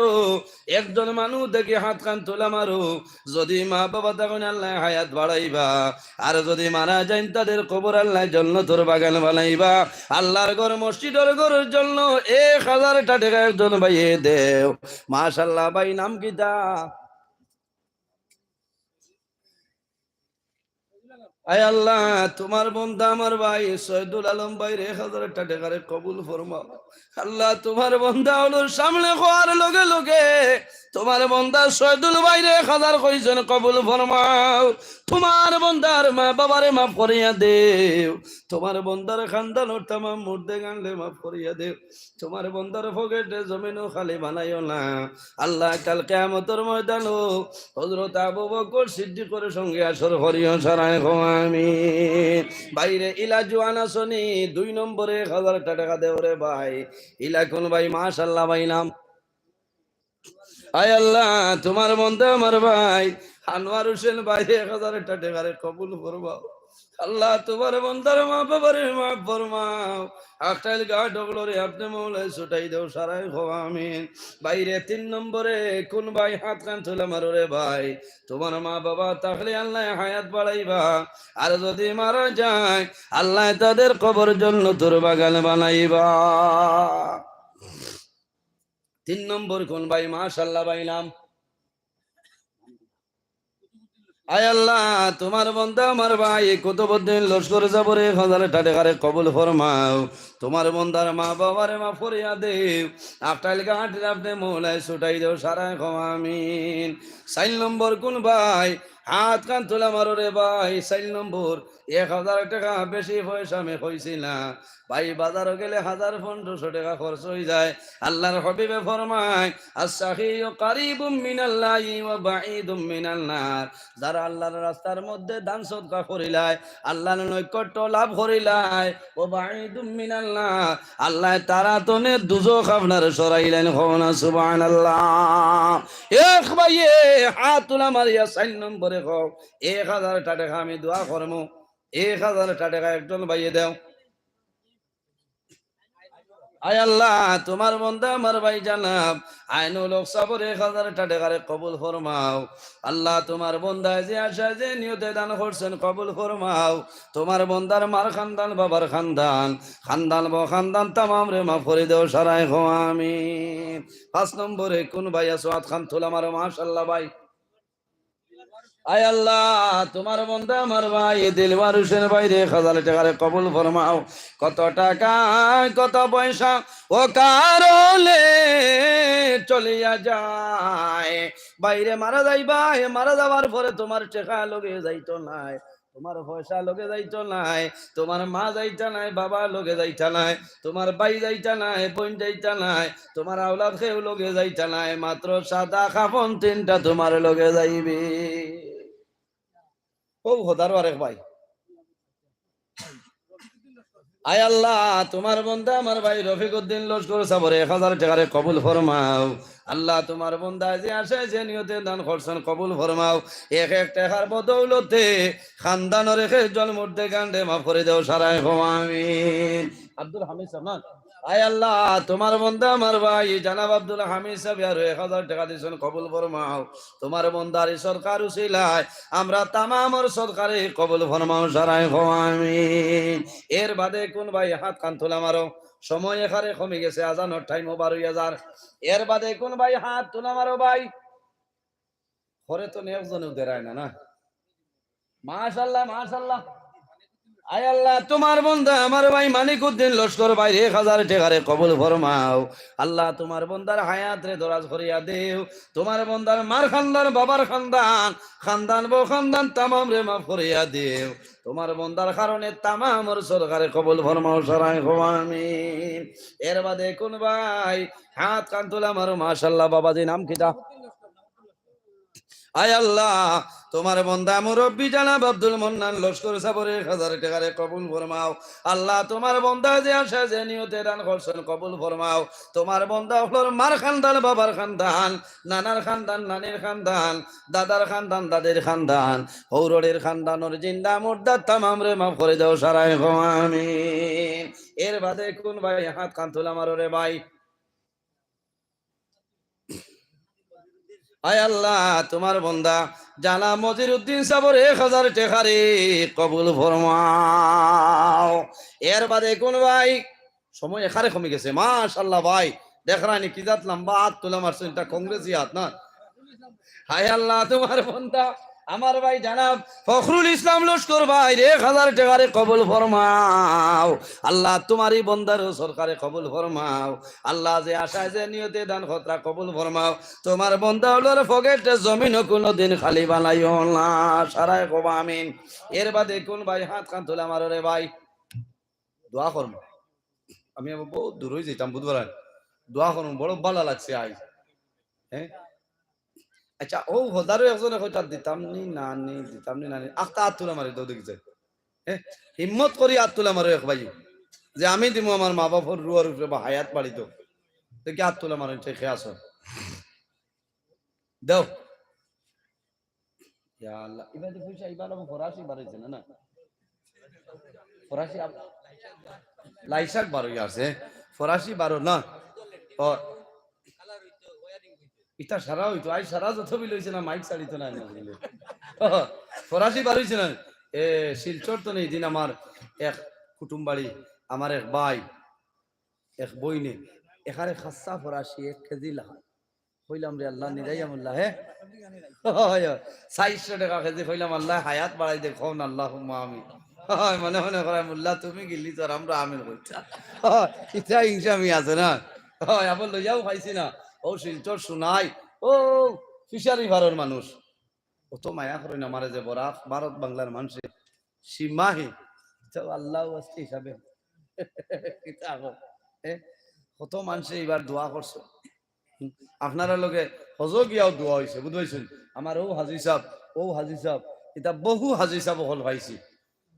একজন মানুষ দেখি আতখান তুলা মারো। যদি মা বাবা থাকইন, আল্লায় হায়াত বাড়াইবা, আর যদি মারা যাইন, তাদের কবর আল্লায় জন্নতর বাগান বানাইবা। আল্লাহর ঘর, মসজিদর ঘরর জন্য এক হাজারটা টেকা একজন ভাইয়ে দেও। মাশাআল্লাহ। ভাই, নাম কিতা? আয় আল্লাহ, তুমার বন্দা আমার ভাই সৈয়দুল আলম ভাইর এক হাজারটা টেকারে কবুল ফরমাও। আল্লাহ, তুমার বন্দা অকলর সামনে কওয়ার লগে লগে তুমার বন্দা সৈয়দুল ভাইর এক হাজার কইছইন, কবুল ফরমাও। তুমার বন্দার মা বাবারে মাফ করিয়া দেও, তুমার বন্দার খানদানর তামাম মুর্দেগানরে মাফ করিয়া দেও। তুমার বন্দার পকেটরে জমিনও খালি বানাইও না। আল্লাহ, কাল কিয়ামতর ময়দানো হযরত আবু বকর সিদ্দিকর সঙ্গে হাশর করিও, সারায় কও আমিন। ভাইরে, ইলা জুয়ান আছনি, দুই নম্বরে এক হাজারটা টেকা দেও রে ভাই। ইলা কুন ভাই? মাশাআল্লাহ ভাই নাম। আয় আল্লাহ, তুমার বন্দা আমার ভাই আনোয়ার হোসেন ভাইর এক হাজারটা টেকারে কবুল ফরমাও। আল্লাহ, তুমার বন্দার মা বাবারে মাফ ফরমাও। আখটাইল ঘাট অকলরে আপনে মৌলায় ছুটাই দেও, সারায় কও আমিন। ভাইরে, তিন নম্বরে কুন ভাই? হাত খান তুলে মারো রে ভাই। তুমার মা বাবা থাকলে আল্লায় হায়াত বাড়াইবা, আর যদি মারা যায় আল্লায় তাদের কবর জন্নতর বাগান বানাইবা। তিন নম্বর কুন ভাই? মাশাআল্লাহ ভাই নাম। আয় আল্লাহ, তুমার বন্দা আমার ভাই কুতুবউদ্দিন লস্কর সাবরে এক হাজারটা টেকারে কবুল ফরমাও। তুমার বন্দার মা বাবারে মাফ করিয়া দেও। আখটাইল ঘাটরে আপনে মৌলায় ছুটাই দেও, সারায় কও আমিন। চাইর নম্বর কুন ভাই? হাত খান তুলে মারো রে ভাই। চাইর নম্বর, এক হাজার টেকা বেশি পয়সা আমি কইছি না। ভাই, বাজারো গেলে হাজার পনেরোশো টেকা খরচ অইযায়। আল্লাহর হাবিবে ফরমায়, "আস-সাখিয়্যু কারীবুম মিনাল্লাহি ওয়া বাঈদুম মিনান নার।" যারা আল্লাহর রাস্তার মধ্যে দান সদকা করিলায়, আল্লাহর নৈকট্য লাভ করিলায়, ওয়া বাঈদুম মিনান নার, আল্লায় তারা তনে দুজখ আপনারে সরাইলাইন। কও না সুবহানাল্লাহ। এক ভাইয়ে হাত তুলা মারিয়া চাইর নম্বরে কও, এক হাজারটা টেকা আমি দোয়া করমু। এক হাজারটা টেকা একজন ভাইয়ে দেও। আয় আল্লাহ, তুমার বন্দা আমার ভাই জনাব আইনুল হক সাবর এক হাজারটা টেকারে কবুল ফরমাও। আল্লাহ, তুমার বন্দায় যে আশায় যে নিয়তে দান করছইন কবুল ফরমাও। তুমার বন্দার মার খানদান, বাবার খানদান, খানদান বখানদান তামামরে মাফ করি দেও, সারায় কও আমিন। পাঁচ নম্বরে কুন ভাই আছো? আত খান তুলা মারো, মাশাআল্লাহ ভাই। আয় আল্লাহ, তুমার বন্দা আমার ভাই দিলওয়ার হোসেন ভাইরে এক হাজার টেকারে কবুল ফরমাও। কত টাকা, কত পয়সা অকারণে চলিয়া যায়। ভাইরে মারা যাইবায়, মারা যাওয়ার পরে তুমার টেকা লগে যাইতো নায়, তুমার পয়সা লগে যাইতো নায়, তুমার মা যাইতা নায়, বাবা লগে যাইতা নায়, তুমার ভাই যাইতা নায়, বইন যাইতা নায়, তুমার আওলাদ কেউ লগে যাইতা নায়, মাত্র সাদা কাফন তিনটা তুমার লগে যাইবে। ও খোদার আরেক ভাই। আয় আল্লাহ, তুমার বন্দা আমার ভাই রফিক উদ্দিন লস্কর সাবরে এক হাজার টেকারে কবুল ফরমাও। আল্লাহ, তুমার বন্দা যে আশায় যে নিয়তে দান করছইন কবুল ফরমাও। এক এক টেকার বদৌলতে খানদানর এক একজন মুর্দেগানরে মাফ করি দেও, সারায় কও আমিন। আব্দুল হামিদ সাব না? আয় আল্লাহ, তুমার বন্দা আমার ভাই জনাব আব্দুল হামিদ সাবে আরো এক হাজার টেকা দিছইন, কবুল ফরমাও। তুমার বন্দার ই সদকার উসিলায় আমরা তামামর সদকারে কবুল ফরমাও, সারায় কও আমিন। এর বাদে কুন ভাই আত খান তুলা মারো? সময় একেবারে কমি গেছে, আজানর টাইমও বার অইয়া যার। এর বাদে কুন ভাই আত তুলা মারো ভাই? ঘরে তো একজনেও দেরায় না, না? মাশাআল্লাহ, মাশাআল্লাহ। আয় আল্লাহ, তুমার বন্দা আমার ভাই মানিক উদ্দিন লস্কর ভাইরে এক হাজার টেকারে কবুল ফরমাও। আল্লাহ, তুমার বন্দার হায়াতরে দরাজ করিয়া দেও। তুমার বন্দার মার খানদান, বাবার খানদান, খানদান বখানদান তামামরে মাফ করিয়া দেও। তুমার বন্দার কারণে তামামর সদকারে কবুল ফরমাও, সারায় কও আমিন। এর বাদে কুন ভাই আত খান তুলা মারো? মাশাআল্লাহ, বাবাজি নাম কিতা? আয় আল্লাহ, তুমার বন্দা মুরব্বি জনাব আব্দুল মান্নান লস্কর সাবরে এক হাজার টেকারে কবুল ফরমাও। আল্লাহ, তুমার বন্দা যে আশায় যে নিয়তে দান করছইন কবুল ফরমাও। তুমার বন্দা অকলর মার খানদান, বাবার খানদান, নানার খানদান, নানির খানদান, দাদার খানদান, দাদির খানদান, হউরর খানদানর জিন্দা মুর্দা তামামরে মাফ করি দেও, সারায় কও আমিন। এর বাদে কুন ভাই আত খান তুলা মারো রে ভাই? আয় আল্লাহ, তুমার বন্দা জনাব মজির উদ্দিন সাবর এক হাজার টেকারে কবুল ফরমাও। এর বাদে কুন ভাই? সময় একেবারে কমি গেছে। মাশাআল্লাহ ভাই, দেখরায়নি কি জাত লম্বা আত তুলা মারছইন, ইটা কংগ্রেসি আত না? হায় আল্লাহ, তুমার বন্দা আমার ভাই জনাব ফখরুল ইসলাম লস্কর ভাইর এক হাজার টেকারে কবুল ফরমাও। আল্লাহ, তুমার ই বন্দার সদকারে কবুল ফরমাও। আল্লাহ, যে আশায় যে নিয়তে দান কররা কবুল ফরমাও। তুমার বন্দা অকলর পকেটে জমিনও কুনুদিন খালি বানাইও না। সারায় কও আমিন। এর বাদে কুন ভাই আত খান তুলা মারো রে ভাই? দোয়া করমু। আমি আবার বউত দূর অই যাইতাম বুধবার। দোয়া করমু, বড় ভালা লাগছে আইজ। হ্যাঁ? আচ্ছা, অউ হাজারো একজনে কইতা দিতাম নি না নি, দিতাম নি না নি। আখতা আত তুলা মারি দেও দেখি যাই। হ্যাঁ? হিম্মত করি আত তুলা মারো এক ভাই। যে আমি দিমু আমার মা বাপর রুহর উপরে বা হায়াত বাড়ি দেও। দেখি আত তুলা মারো, ঠিক আছে। দেও। ইয়া আল্লাহ, ইবার যে পয়সা, ইবার আবার ফরাসি বার অইছে না, না? ফরাসি আব-, লাইশাক বার অই আছে, ফরাসি বার অর না? ও, ইতা সারা অইতো, আইজ সারা যত বিল অইছে না, মাইক ছাড়িতো না, না বুঝলে। ও, ফরাসি বার অইছে না? এ, শিলচর তো নেই দিন আমার এক কুটুম বাড়ি, আমার এক ভাই, এক বইনে, এখানে খাসা ফরাসি এক কেজি লাখান। কইলাম রে আল্লাহ, নিরাইয়া মোল্লা, হে? হয়, হয়। চাইরশো টেকা কেজি, কইলাম, "আল্লাহ হায়াত বাড়াই দে, কও না, আল্লাহুম্মা আমিন।" হয়, মনে মনে কয়, "মোল্লা, তুমি গিলি তো আর আমরা আমিন কইতা।" হয়, ইতা ইনসামি আছে না? হয়, আবার লইয়াও খাইছি না। অউ শিলচর শুনাই, অউ ফিশারি ফারর মানুষ। অত মায়া করইন আমারে যে বরাক, ভারত বাংলার মানষে, সীমাহীন। ইতা আল্লাহ আছে হিসাবে। কিতা কও? এ? কত মানষে ইবার দোয়া করছে। আপনারার লগে হজো গিয়াও দোয়া অইছে, বুঝ পাইছইন? আমার অউ হাজি সাব, অউ হাজি সাব, ইতা বহু হাজি সাব অকল পাইছি।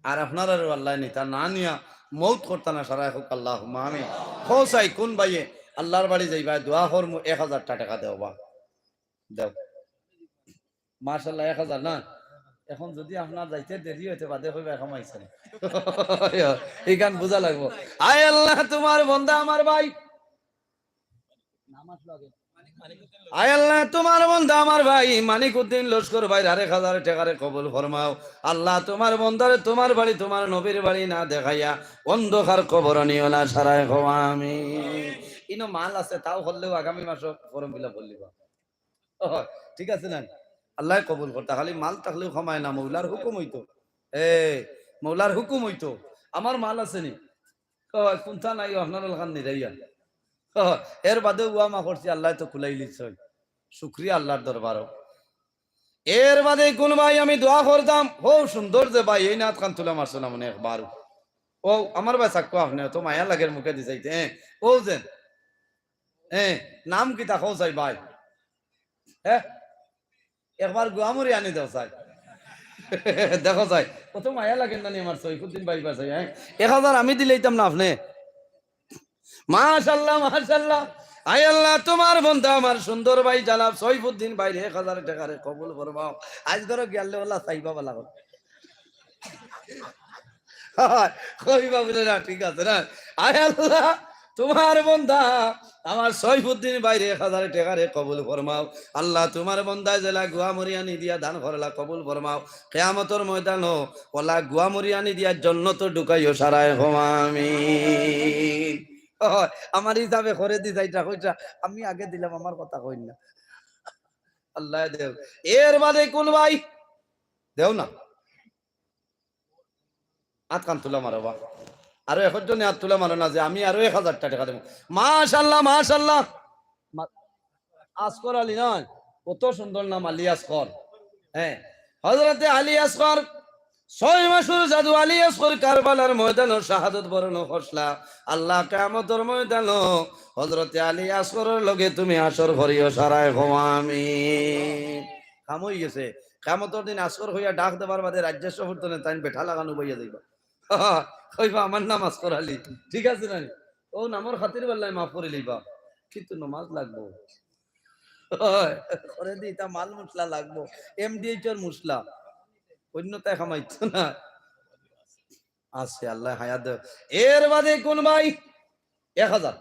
আর আপনারারেও আল্লায় নিতা না নিয়া মউত করতা না, সারায় কউক আল্লাহুম্মা আমিন। কও চাই কুন ভাইয়ে আল্লার বাড়ি যাইবা, দোয়া করমু, এক হাজারটা টেকা দেও বা। দেও। মাশাআল্লাহ, এক হাজার না? এখন যুদি আপনার যাইতে দেরি অইতে বাদে কইবা, "এখন আইছে না।" ইখান বুঝা লাগবো। আয় আল্লাহ, তুমার বন্দা আমার ভাই। আয় আল্লাহ, তুমার বন্দা আমার ভাই মানিক উদ্দিন লস্কর ভাইর আরেক হাজার টেকারে কবুল ফরমাও। আল্লাহ, তুমার বন্দারে তুমার বাড়ি, তুমার নবীর বাড়ি না দেখাইয়া অন্ধকার কবরো নিও না, সারায় কও আমিন। ইনো মাল আছে, তাও করলেও আগামী মাসো form fill up করলিবা। ও, ঠিক আছে না? আল্লায় কবুল করতা, খালি মাল থাকলেও কামায় না, মৌলার হুকুম অইতো। এ, মৌলার হুকুম অইতো। আমার মাল আছে নি? ও, কুন্তা নাই, আপনার লাখান নিরাইয়া। ও, এর বাদে ওয়া মা করছি, আল্লায় তো খুলাইলিছইন। শুকরিয়া আল্লার দরবারো। এর বাদে কুন ভাই আমি দোয়া করতাম, অউ সুন্দর যে ভাই, এইন আত খান তুলা মারছো না মনে একবার। অউ, আমার ভাই চাক্কু আপনে, অত মায়া লাগের মুখে দি চাইতে, এ, অউ যেন। এ, নাম কিতা কও চাই ভাই? হে? একবার গুয়ামুরি আনি দেও চাই। দেখো চাই, অত মায়া লাগের না নি আমার সৈফুদ্দিন ভাই বা চাই, হ্যাঁ? এক হাজার আমি দিলাইতাম না আপনে? মাশাআল্লাহ, মাশাআল্লাহ। আয় আল্লাহ, তুমার বন্দা আমার সুন্দর ভাই জনাব সৈফুদ্দিন ভাইর এক হাজার টেকারে কবুল ফরমাও। আইজ ঘরো গিয়ালে ওলা চাইবা বালা করো। কইবা বুলে না, ঠিক আছে না? আয় আল্লাহ, তুমার বন্দা আমার সৈফুদ্দিন ভাইর এক হাজার টেকারে কবুল ফরমাও। আল্লাহ, তুমার বন্দায় যেলা গুয়ামুরি আনি দিয়া দান করলা, কবুল ফরমাও। কিয়ামতর ময়দানো ওলা গুয়ামুরি আনি দিয়া জন্নতো ঢুকাইও, সারায় কও আমিন। ও, আমার হিসাবে করে দি যাইতা, কইতা, আমি আগে দিলাম, আমার কথা কইন না। আল্লায় দেও। এর বাদে কুন ভাই? দেও না। আত খান তুলা মারো বা। আরো একজনে আত তুলা মারো না যে আমি আরো এক হাজারটা টেকা দেমু। মাশাআল্লাহ, মাশাআল্লাহ। মা-, আসগর আলী নয়, কত সুন্দর নাম আলী আসগর। হ্যাঁ, হযরতে আলী আসগর, ছয় মাসর জাদু আলী আসগর কারবালার ময়দানো শাহাদত বরণ করলা। আল্লাহ কিয়ামতর ময়দানো হযরতে আলী আসগরর লগে তুমি হাশর করিও, সারায় কও আমিন। কাম অই গেছে। কিয়ামতর দিন আসগর কইয়া ডাক দেবার বাদে রাজ্যের সফর তনে তাইন বেঠা লাগানো বইয়া যাইবা। কইবা, "আমার নাম আসগর আলী।" ঠিক আছে না? অউ নামর খাতির বাল্লায় মাফ করি লইবা, কিন্তু নমাজ লাগবো। করে দি, ইতা মাল মশলা লাগবো, এমডিএইচ এর মশলা, অন্যতায় কামাইতো না। আছে, আল্লায় হায়াত দেও। এর বাদে কুন ভাই? এক হাজার।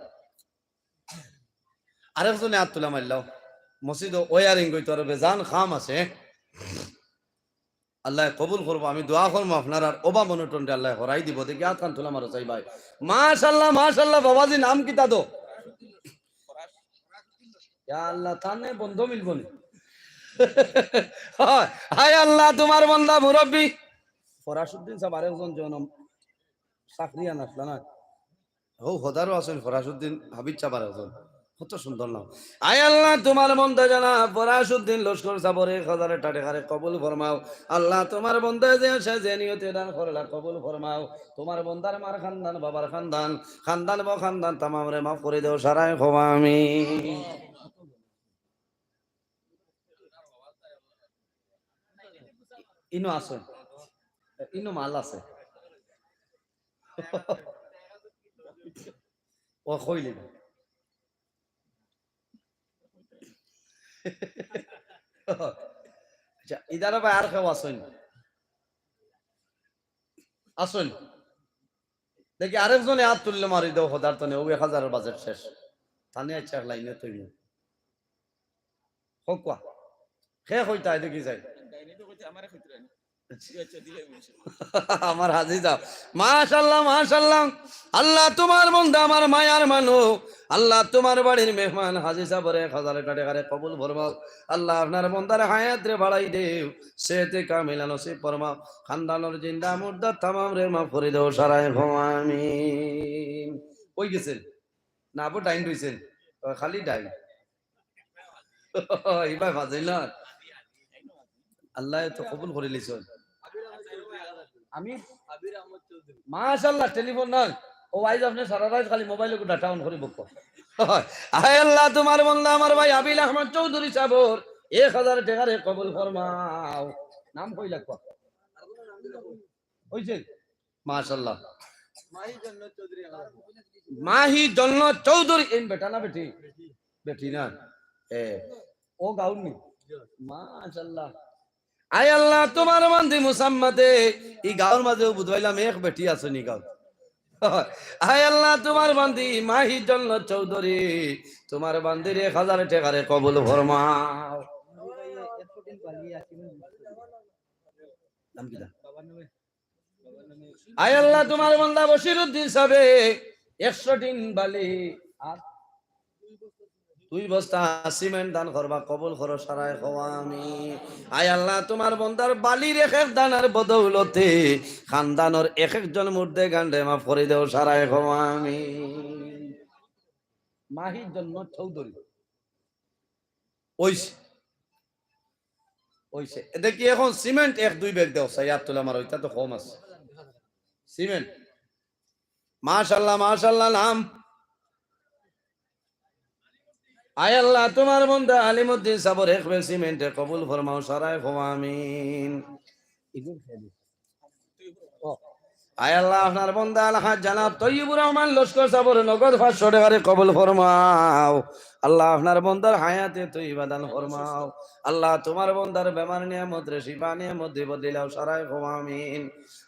আরেকজনে আত তুলা মারলাও। মসজিদো ওয়ারিং অইতো আরো বেজান কাম আছে। আল্লায় কবুল করবো, আমি দোয়া করমু আপনারার অভাব অনটনরে আল্লায় হরাই দিবো। দেখি আত খান তুলা মারো চাই ভাই। মাশাআল্লাহ, মাশাআল্লাহ, বাবাজি নাম কিতা তো? ইয়া আল্লাহ, তানে বন্ধ মিলবো নি? হায় আল্লাহ, তুমার বন্দা মুরব্বি ফরাসুদ্দিন সাব আরেকজন জনম চাকরিয়ান আছলা না? হউ, হদারও আছইন ফরাসুদ্দিন হাবিব সাব আরেকজন। কত সুন্দর নাম। আয় আল্লাহ, তুমার বন্দা জনাব ফরাসুদ্দিন লস্কর সাবর এক হাজার টেকারে কবুল ফরমাও। আল্লাহ, তুমার বন্দা যে আশা যে নিয়তে দান করলা কবুল ফরমাও। তুমার বন্দার মার খান্দান, বাবার খান্দান, খান্দান বখান্দান তামামরে মাফ করি দেও, সারায় কও আমিন। ইনো আছে, ইনো মাল আছে। ও কইলি। আচ্ছা, ইদারা ভাই আর কেউ আছইন? আছইন? দেখি আরেকজনে আত তুললে মারি দেও, হদার তনে, ও এক হাজারর বাজেট শেষ। তানে আচ্ছা, এক লাইনে তৈরি। হউক্কা। কে কইতা, এদিকে যাই। আমার হাজি সাব। মাশাআল্লাহ, মাশাআল্লাহ। আল্লাহ, তুমার বন্দা আমার মায়ার মানুষ। আল্লাহ, তুমার বাড়ির মেহমান হাজি সাবরে এক হাজার টেকারে কবুল ফরমাও। আল্লাহ, আপনার বন্দার হায়াতরে বাড়াই দেও। সেহতে কামিলা নসিব ফরমাও। খান্দানর জিন্দা মুর্দা তামামরে মাফ করি দেও, সারায় কও আমিন। কই গেছইন? না, আবু ডাইন রইছইন। ও, খালি ডাইন। ইবায় ফাজিল না। আল্লায় তো কবুল করি লিছইন। আমি? মাশাআল্লাহ, টেলিফোন নাই। ও আইজ আপনে সারা রাইত খালি মোবাইলো data on করি বকো। আয় আল্লাহ, তুমার বন্দা আমার ভাই আবিল আহমদ চৌধুরী সাবর এক হাজার টেকারে কবুল ফরমাও। নাম কইলা কও। অইছে? মাশাআল্লাহ। মাহি জন্নত চৌধুরী, এইন বেটা না বেটি? বেটি না? এ, ও গাউর নি? মাশাআল্লাহ। আয় আল্লাহ, তুমার বান্দি মুসাম্মাতে, ই গাউর মাঝেও বুঝাইলাম এক বেটি আছে নি গাউর। আয় আল্লাহ, তুমার বান্দি মাহি জন্নত চৌধুরী, তুমার বান্দির এক হাজার টেকারে কবুল ফরমাও। নাম কিতা? আয় আল্লাহ, তুমার বন্দা বশির উদ্দিন সাবে একশো টিন বালি আর দুই বস্তা সিমেন্ট দান করবা, কবুল করো, সারায় কও আমিন। আয় আল্লাহ, তুমার বন্দার বালির এক এক দানার বদৌলতে খান্দানর এক একজন মুর্দেগানরে মাফ করি দেও, সারায় কও আমিন। মাহি জন্নত চৌধুরী। অইছে। অইছে। এ দেখি এখন সিমেন্ট এক দুই ব্যাগ দেও, সাইয়াদ তুলে আমার ওইটা তো কম আছে। সিমেন্ট। মাশাআল্লাহ, মাশাআল্লাহ, নাম। আয় আল্লাহ, তুমার বন্দা আলিমুদ্দিন সাবর এক ব্যাগ সিমেন্টে কবুল ফরমাও, সারায় কও আমিন। আয় আল্লাহ, আপনার বন্দা আলহাজ জনাব তৈয়বুর রহমান লস্কর সাবর নগদ পাঁচশো টেকারে কবুল ফরমাও। আল্লাহ, আপনার বন্দার হায়াতে তৈয়বা দান ফরমাও। আল্লাহ, তুমার বন্দার বেমার নিয়ামতরে শিফা নিয়ামত দিব দিলাও, সারায় কও আমিন।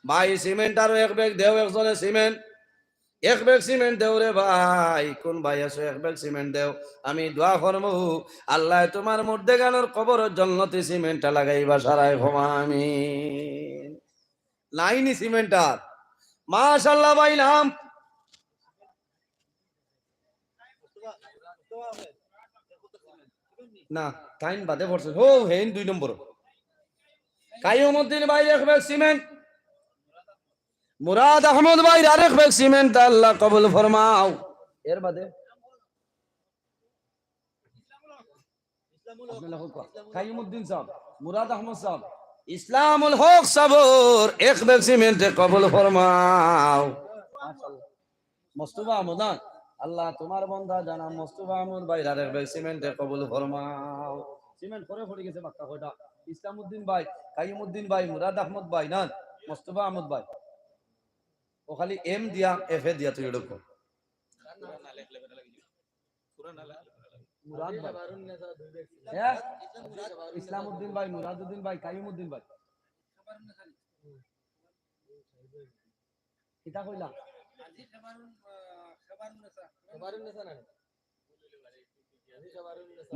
ভাই, সিমেন্ট আরো এক ব্যাগ দেও, একজনে সিমেন্ট। এক ব্যাগ সিমেন্ট দেও রে ভাই, কোন ভাই আছো, এক ব্যাগ সিমেন্ট দেও, আমি দোয়া করমু, আল্লায় তুমার মুর্দেগানর কবরো জন্নতি সিমেন্টটা লাগাইবা, সারায় কও আমিন। লাইনি সিমেন্ট আর। মাশাআল্লাহ ভাই, নাম। না, টাইম বাদে পড়ছে। হো, হেইন দুই নম্বর। কাইয়ুমুদ্দিন ভাই এক ব্যাগ সিমেন্ট। মুরাদ আহমদ ভাইর আরেক ব্যাগ সিমেন্ট, আল্লাহ কবুল ফরমাও। এর বাদে আপনারা হোক, কাইয়ুমুদ্দিন সাহেব, মুরাদ আহমদ সাহেব, ইসলামুল হক সাবর এক ব্যাগ সিমেন্টে কবুল ফরমাও। মাশাআল্লাহ। মোস্তফা আহমদ, না? আল্লাহ, তুমার বন্দা জানা মোস্তফা আহমদ ভাইর আরেক ব্যাগ সিমেন্টে কবুল ফরমাও। সিমেন্ট করে পড়ি গেছে বাক্কা কয়টা? ইসলামউদ্দিন ভাই, কাইয়ুমউদ্দিন ভাই, মুরাদ আহমদ ভাই, না? মোস্তফা আহমদ ভাই। ও খালি এম দিয়া, এফ এ দিয়া তুই এরকম। মুরাদ ভাই। হ্যাঁ? ইসলামউদ্দিন ভাই, মুরাদউদ্দিন ভাই, কাইয়ুমউদ্দিন ভাই। কিতা কইলা?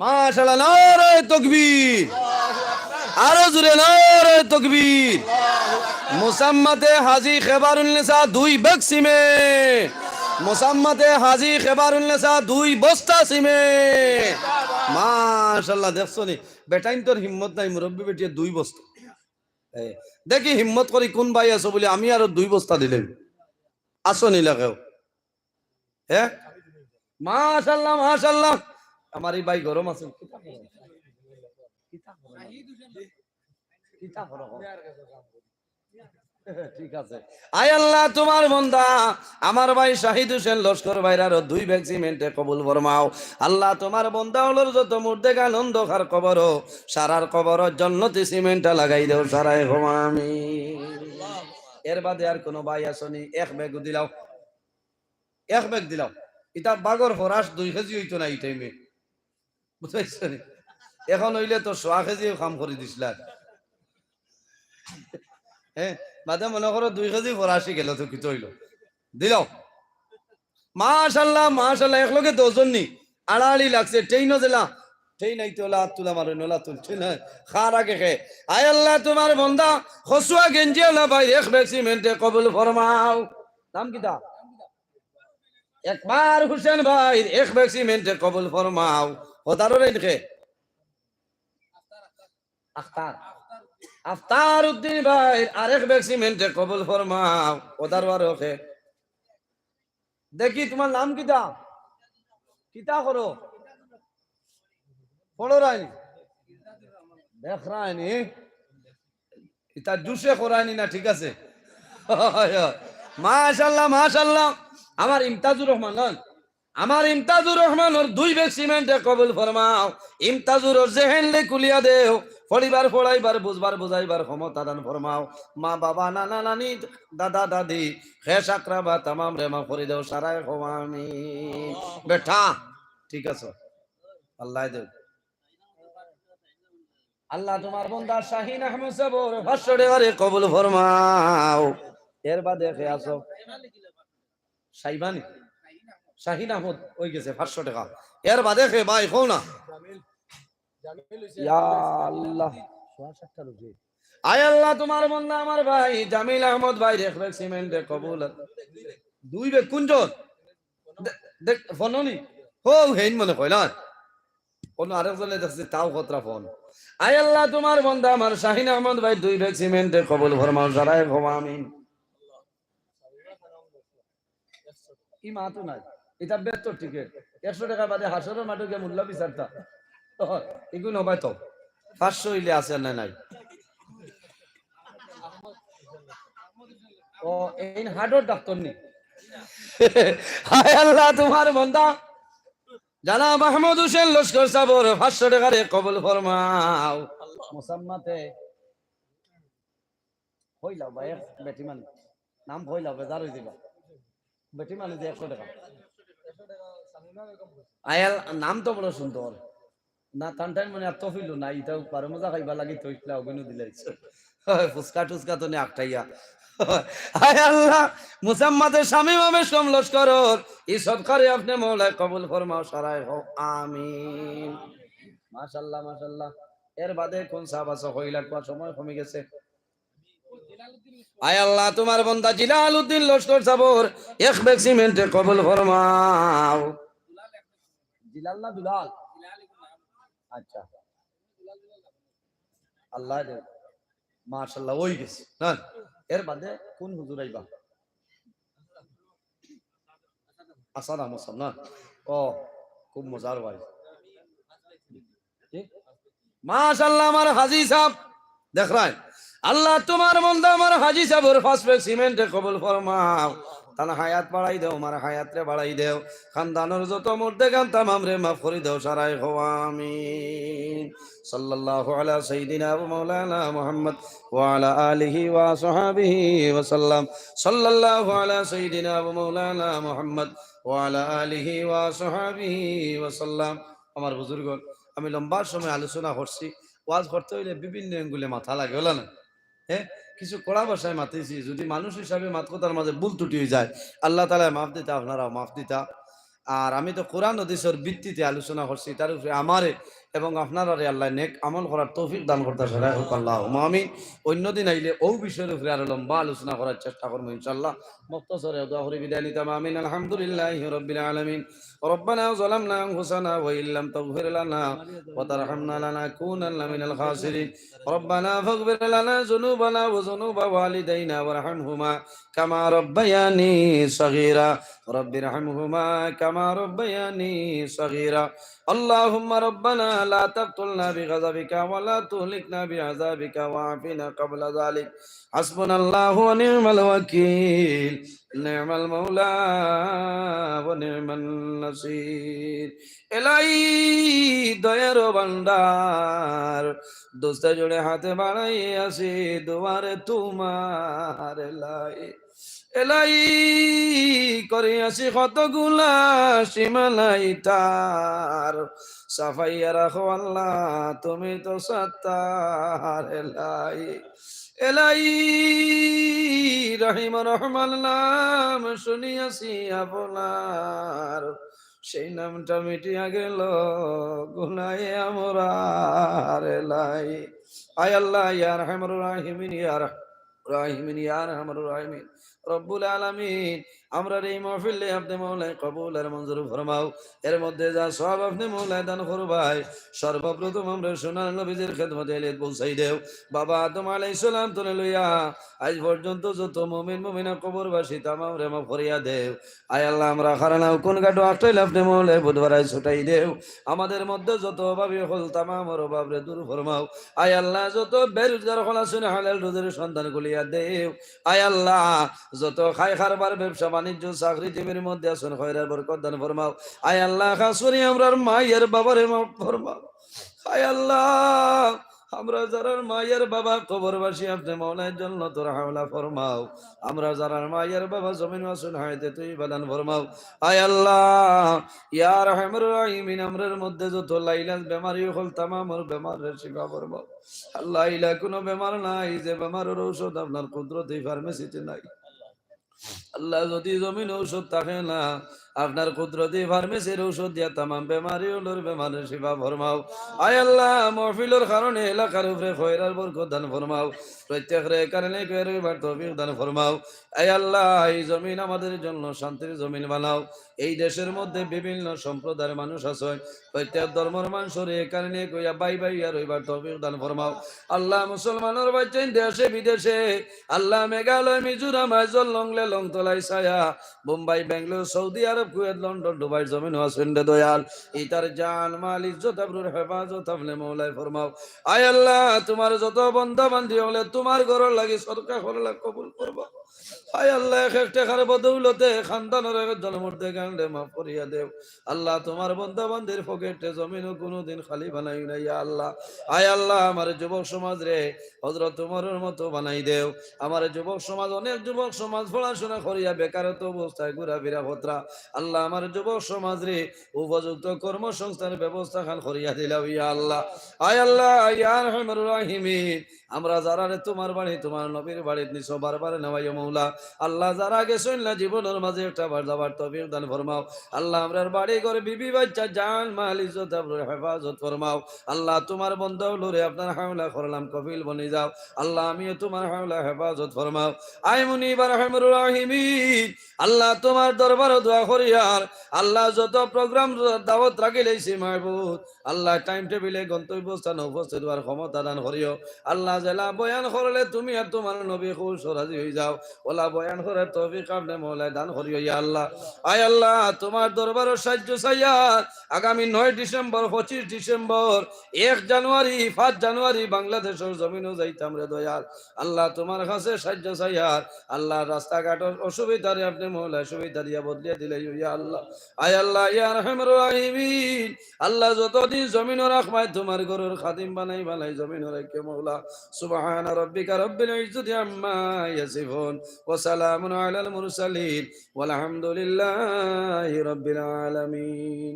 মাশাআল্লাহ, নারায়ে তাকবীর। আরো জোরে নারায়ে তাকবীর। মুসাম্মাতে হাজী খেবারুন্নেসা দুই ব্যাগ সিমেন্ট। মোসাম্মাতে হাজি খেবারুন্নেসা দুই বস্তা সিমেন্ট। মাশাআল্লাহ, দেখছো নি? বেটাইন্তর হিম্মত নাই, মুরব্বি বেটিয়ে দুই বস্তা। এ, দেখি হিম্মত করি কুন ভাই আছো বুলি আমি আরো দুই বস্তা দিলাম। আছো নি লাগেও? হে? মাশাআল্লাহ, মাশাআল্লাহ। আমার ই ভাই গরম আছে। কিতা করো? কিতা করো? ঠিক আছে। আয় আল্লাহ, তুমার বন্দা, আমার ভাই শাহিদ হোসেন লস্কর ভাইর আরো দুই ব্যাগ সিমেন্টে কবুল ফরমাও। আল্লাহ, তুমার বন্দা অকলর যত মুর্দেগান অন্ধকার কবরো, সারার কবরো জন্নতি সিমেন্টটা লাগাই দেও, সারায় কও আমিন। এর বাদে আর কুনু ভাই আছো নি? এক ব্যাগ দিলাও, এক ব্যাগ দিলাও। ইতা বাগর ফরাস দুই কেজি অইতো না ই টাইমে। বুঝতে পারছো নি? এখন অইলে তো সোয়া কেজিও কাম করি দিছলা। হে, বাদে মনে করো দুই কেজি ফরাসি গেল তো কিতা অইলো? দিলাও। মাশাআল্লাহ, মাশাআল্লাহ, একলগে দশজন নি। আড়াআড়ি লাগছে, ট্রেইনও জেলা। ট্রেইন আইতে অলা আত তুলা মারইন, অলা তুলছে না। খার আগে খে। আয় আল্লাহ, তুমার বন্দা, খসুয়া গেঞ্জি অলা ভাইর এক ব্যাগ সিমেন্টে কবুল ফরমাও। নাম কিতা? একবার হুসেন ভাইর এক ব্যাগ সিমেন্টে কবুল ফরমাও। হদারর ইনকে আখতার। আখতার উদ্দিন ভাইর আরেক ব্যাগ সিমেন্টে কবুল ফরমাও। হদারর আরো খে। দেখি, তুমার নাম কিতা? কিতা করো? পড়রায়নি? দেখরায়নি? ইতা জুশে করায়নি না, ঠিক আছে? মাশাআল্লাহ, মাশাআল্লাহ। আমার ইমতাজুর রহমান, আমার ইমতাজুর রহমানর দুই ব্যাগ সিমেন্টে কবুল ফরমাও। ইমতাজুরর জেহেনরে খুলিয়া দেও। পড়িবার, পড়াইবার, বুঝবার, বুঝাইবার ক্ষমতা দান ফরমাও। মা, বাবা, নানা, নানি, দাদা, দাদি, খেশ আকরাবা তামামরে মাফ করি দেও, সারায় কও আমিন। বেটা, ঠিক আছে, আল্লায় দেও। আল্লাহ, তুমার বন্দা শাহিন আহমদ সাবর পাঁচশো টেকারে কবুল ফরমাও। এর বাদে খে আছো? শাইবানি? শাহিন আহমদ অই গেছে পাঁচশো টেকা। এর বাদে খে ভাই, কও না। ইয়া আল্লাহ। আয় আল্লাহ, তুমার বন্দা আমার ভাই জামিল আহমদ ভাইর এক ব্যাগ সিমেন্টে কবুল। দুই ব্যাগ কুনজন? দে-, দেখ, ফোন নি? হো, হেইন মনে কয় না। অন্য আরেকজনে দেখছি, তাও কতরা ফোন। আয় আল্লাহ, তুমার বন্দা আমার শাহিন আহমদ ভাইর দুই ব্যাগ সিমেন্টে কবুল ফরমাও, সারায় কও আমিন। ই মাতো নাই, ইটা বেতর টিকিট। একশো টেকা বাদে হাশরর মাঠো গিয়া মূল্য বিচারতা। ও, ইগুন হবায় তো। পাঁচশো অইলে আছে না নাই? ও, এইন হার্টর ডাক্তার নি? হায় আল্লাহ, তুমার বন্দা জনাব আহমদ হোসেন লস্কর সাবর পাঁচশো টেকারে কবুল ফরমাও। মোসাম্মাতে কইলাও ভাই, এক বেটি মানুষ। নাম কইলাও, বেজার অই যাইবা। বেটি মানুষ যে একশো টেকা। আয়াল, নাম তো বড় সুন্দর। না, তান টাইম মানে এত ফিল না, ইটাও পারে মজা খাইবা লাগি তো ইটলা ওগুনও দিলাইছে। ফুচকা টুচকা তো নে আটকাইয়া। হায় আল্লাহ, মুসাম্মাদের স্বামী মামে সম লস্করর, ই সদকারে আপনে মৌলায় কবুল ফরমাও, সারায় কও আমিন। মাশাআল্লাহ, মাশাআল্লাহ। এর বাদে কোন সাহাবা সহ ইলা কোয়া সময় কমে গেছে। আয় আল্লাহ, তুমার বন্দা জিলাল উদ্দিন লস্কর সাবর এক ব্যাগ সিমেন্টে কবুল ফরমাও। জিলাল না দুলাল? আচ্ছা। আল্লাহ দে। মাশাআল্লাহ, অই গেছে। হ্যাঁ, এর বাদে কোন হুজুর আইবা? আসাদ আহমদ সাব না? ও, খুব মজার ভাই। জি? মাশাআল্লাহ, আমার হাজি সাব, দেখরায়, আল্লাহ, তুমার বন্দা আমার হাজি সাবর পাঁচ ব্যাগ সিমেন্টে কবুল ফরমাও। তান হায়াত বাড়াই দেও, আমার হায়াতরে বাড়াই দেও। খানদানর যত মুর্দেগান তামামরে মাফ করি দেও, সারায় কও আমিন। সাল্লাল্লাহু আলা সাইয়্যিদিনা ওয়া মাওলানা মুহাম্মদ ওয়া আলা আলিহি ওয়া সাহাবিহি ওয়া সাল্লাম। সাল্লাল্লাহু আলা সাইয়্যিদিনা ওয়া মাওলানা মুহাম্মদ ওয়া আলা আলিহি ওয়া সাহাবিহি ওয়া সাল্লাম। আমার বুজুর্গ, আমি লম্বা সময় আলোচনা করছি, ওয়াজ করতে অইলে বিভিন্ন অ্যাঙ্গুলে মাথা লাগে, অলা না? হ্যাঁ, কিছু কড়া ভাষায় মাতিছি, যদি মানুষ হিসাবে মাত কথার মাঝে ভুল ত্রুটি অই যায়, আল্লাহ তাআলায় মাফ দিতা, আপনারাও মাফ দিতা। আর আমি তো কোরআন হাদিসর ভিত্তিতে আলোচনা করছি, তার উপরে আমারে এবং আপনারারে আল্লাহ নেক আমল করার তৌফিক দান করতা সারা হোক, আল্লাহুম্মা আমিন। অন্য দিন আইলে অউ বিষয়র উপরে আরো লম্বা আলোচনা করার চেষ্টা করমু ইনশাআল্লাহ। মুখতাসরে দোয়া করি বিদায় নিতাম, আমিন। আলহামদুলিল্লাহি রাব্বিল আলামিন। ربنا ظلمنا أنفسنا وإن لم تغفر لنا وترحمنا لنكونن من الخاسرين. ربنا فاغفر لنا ذنوبنا وذنوب والدينا وارحمهما كما ربياني صغيرا. رب ارحمهما كما ربياني صغيرا. اللهم ربنا لا تقتلنا بغضبك ولا تهلكنا بعذابك وعافنا قبل ذلك. حسبنا الله ونعم الوكيل. نعم المولى ونعم النصير. এলাহি দয়ার ভান্ডার, দস্তে জোড়ে হাতে বাড়াই আছি দুয়ারে তোমার। এলাহি, এলাহি করি আছি কত গুনা, সীমা নাই তার। সাফাইয়া রাখো আল্লাহ, তুমি তো সত্তার। এলাহি, এলাহি, রহিম রহমান নাম শুনিয়াছি আপনার, সেই নামটা মিটিয়া গেল গুনাহে আমরার। এলাহি, আয় আল্লাহ, ইয়া আরহামার রাহিমিন, ইয়া আরহামার রাহিমিন, ইয়া আরহামার রাহিমিন, রব্বুল আলামিন, আমরার এই মাহফিল আপনে মৌলায় কবুল আর মঞ্জুর ফরমাও। এর মধ্যে যা সওয়াব আপনে মৌলায় দান করবায়, সর্বপ্রথম আমরার সোনার নবীজির খেদমতে এলিয়ত পৌঁছাই দেও। বাবা আদম আলাইহিস সালাম তনে লইয়া আজ পর্যন্ত যত মুমিন মুমিনা কবরবাসী তামামরে মাফ করিয়া দেও। আয় আল্লাহ, আমরা খারানা কোন ঘাটো আটকাইল আপনে মৌলায় বুধবারায় ছুটাই দেও। আমাদের মধ্যে যত অভাবী হকল তামামর অভাবরে দূর ফরমাও। আয় আল্লাহ, যত বেরোজগার হকল আছইন হালাল রুজির সন্ধান খুলিয়া দেও। আয় আল্লাহ, যত খাই কারবার ব্যবসা বাণিজ্য চাকরিজীবীর মধ্যে আছইন খয়রার বরকত দান ফরমাও। আয় আল্লাহ, খাস করি আমরার মাই আর বাবারে মাফ ফরমাও। আয় আল্লাহ, আমরা যারার মাই আর বাবা কবরবাসী আপনে মৌলায় জন্নতর হাওলা ফরমাও। আমরা যারার মাই আর বাবা জমিনো আছইন হায়াতে তৈবা দান ফরমাও। আয় আল্লাহ, ইয়া আরহামার রাহিমিন, আমরার মধ্যে যত লাইলাজ বেমারি হকল তামামর বেমাররে শিফা ফরমাও। আল্লাহ, ইলা কুনু বেমার নাই যে বেমারর ঔষধ আপনার কুদরতি ফার্মেসিতে নাই। আল্লাহ, যদি জমিনো ঔষধ থাকে না, আপনার কুদরতি ফার্মেসির ঔষধ দিয়া তামাম বেমারি হকলর বেমাররে শিফা ফরমাও। আয় আল্লাহ, মাহফিলর কারণে এলাকার উপরে খয়রার বরকত দান ফরমাও। প্রত্যেকরে কারণে খয়রার তৌফিক দান ফরমাও। আয় আল্লাহ, এই জমিন আমাদের জন্য শান্তির জমিন বানাও। এই দেশের মধ্যে বিভিন্ন সম্প্রদায়ের মানুষ আছে, প্রত্যেক ধর্মর মানুষরে এ কারণে কইয়া ভাই ভাই আর অইবার তৌফিক দান ফরমাও। আল্লাহ, মুসলমানর বাচ্চাইন দেশে বিদেশে, আল্লাহ, মেঘালয়, মিজোরাম, আইজল, লংলে, লংতলাই, ছায়া, বোম্বাই, বেঙ্গালোর, সৌদি আরব, কুয়েত, লন্ডন, দুবাই, জমিনো আছইন রে দয়াল, ইতার জান, মাল, ইজ্জত, আবরুর হেফাজত আপনে মৌলায় ফরমাও। আয় আল্লাহ, তোমার যত বন্দা বান্দি হকলে তোমার ঘরর লাগি সদকা করলা কবুল ফরমাও। আয় আল্লাহ, এক এক টেকার বদৌলতে খানদানর এক একজন মুর্দেগানরে মাফ করিয়া দেও। আল্লাহ, তোমার বন্দা বান্দির পকেটে জমিনো কুনুদিন খালি বানাইও না, ইয়া আল্লাহ। আয় আল্লাহ, আমার যুবক সমাজরে হযরত উমরর মতো বানাই দেও। আমার যুবক সমাজ, অনেক যুবক সমাজ পড়াশোনা করিয়া বেকারত্ব অবস্থায় ঘুরাফিরা করতরা। আল্লাহ, আমার যুবক সমাজরে উপযুক্ত কর্মসংস্থানর ব্যবস্থা খান করিয়া দিলাও, ইয়া আল্লাহ। আয় আল্লাহ, ইয়া আরহামার রাহিমিন, আমরা যারারে তোমার বাড়ি, তোমার নবীর বাড়িত নিছো, বারবার নেওয়াইও মৌলা। আল্লাহ, যারা গেছইন না, জীবনর মাঝে একটা বার যাবার তৌফিক দান ফরমাও। আল্লাহ, আমরার বাড়ি ঘর, বিবি বাচ্চা, জান, মাল, ইজ্জত, আবরুর হেফাজত ফরমাও। আল্লাহ, তোমার বন্দা অকলরে আপনার হাওলা করলাম, কফিল বনি যাও। আল্লাহ, আমিও তোমার হাওলা হেফাজত ফরমাও। আয় মুনিব আরহামার রাহিমিন, আল্লাহ, তোমার দরবারো দোয়া করিয়ার, আল্লাহ, যত প্রোগ্রাম দাওয়াত রাখিলাইছি মাবুদ, আল্লাহ, টাইম টেবিলে গন্তব্যস্থানো উপস্থিত অওয়ার ক্ষমতা দান করিও। আল্লাহ, যেলা বয়ান করলে তুমি আর তোমার নবী খুশ ও রাজি অইযাও, অলা বয়ান করার তৌফিক আপনে মৌলায় দান করিও, ইয়া আল্লাহ। আয় আল্লাহ, তোমার দরবারো সাহায্য চাইয়ার, আগামী নয় ডিসেম্বর, পঁচিশ ডিসেম্বর, এক জানুয়ারি, পাঁচ জানুয়ারি বাংলাদেশর জমিনো যাইতাম রে দয়াল। আল্লাহ, তোমার কাছে সাহায্য চাইয়ার, আল্লাহ, রাস্তাঘাটর অসুবিধারে আপনে মৌলায় সুবিধা দিয়া বদলিয়া দিলাইও, ইয়া আল্লাহ। আয় আল্লাহ, ইয়া আরহামার রাহিমিন, আল্লাহ, যতদিন জমিনো রাখবায় তোমার ঘরর খাদিম বানাই বানাই জমিনো রাখিও মৌলা। سبحان ربك رب العزة عما يصفون وسلام على المرسلين والحمد لله رب العالمين.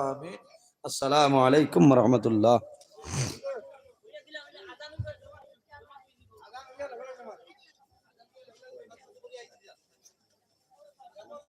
آمين. السلام عليكم ورحمة الله.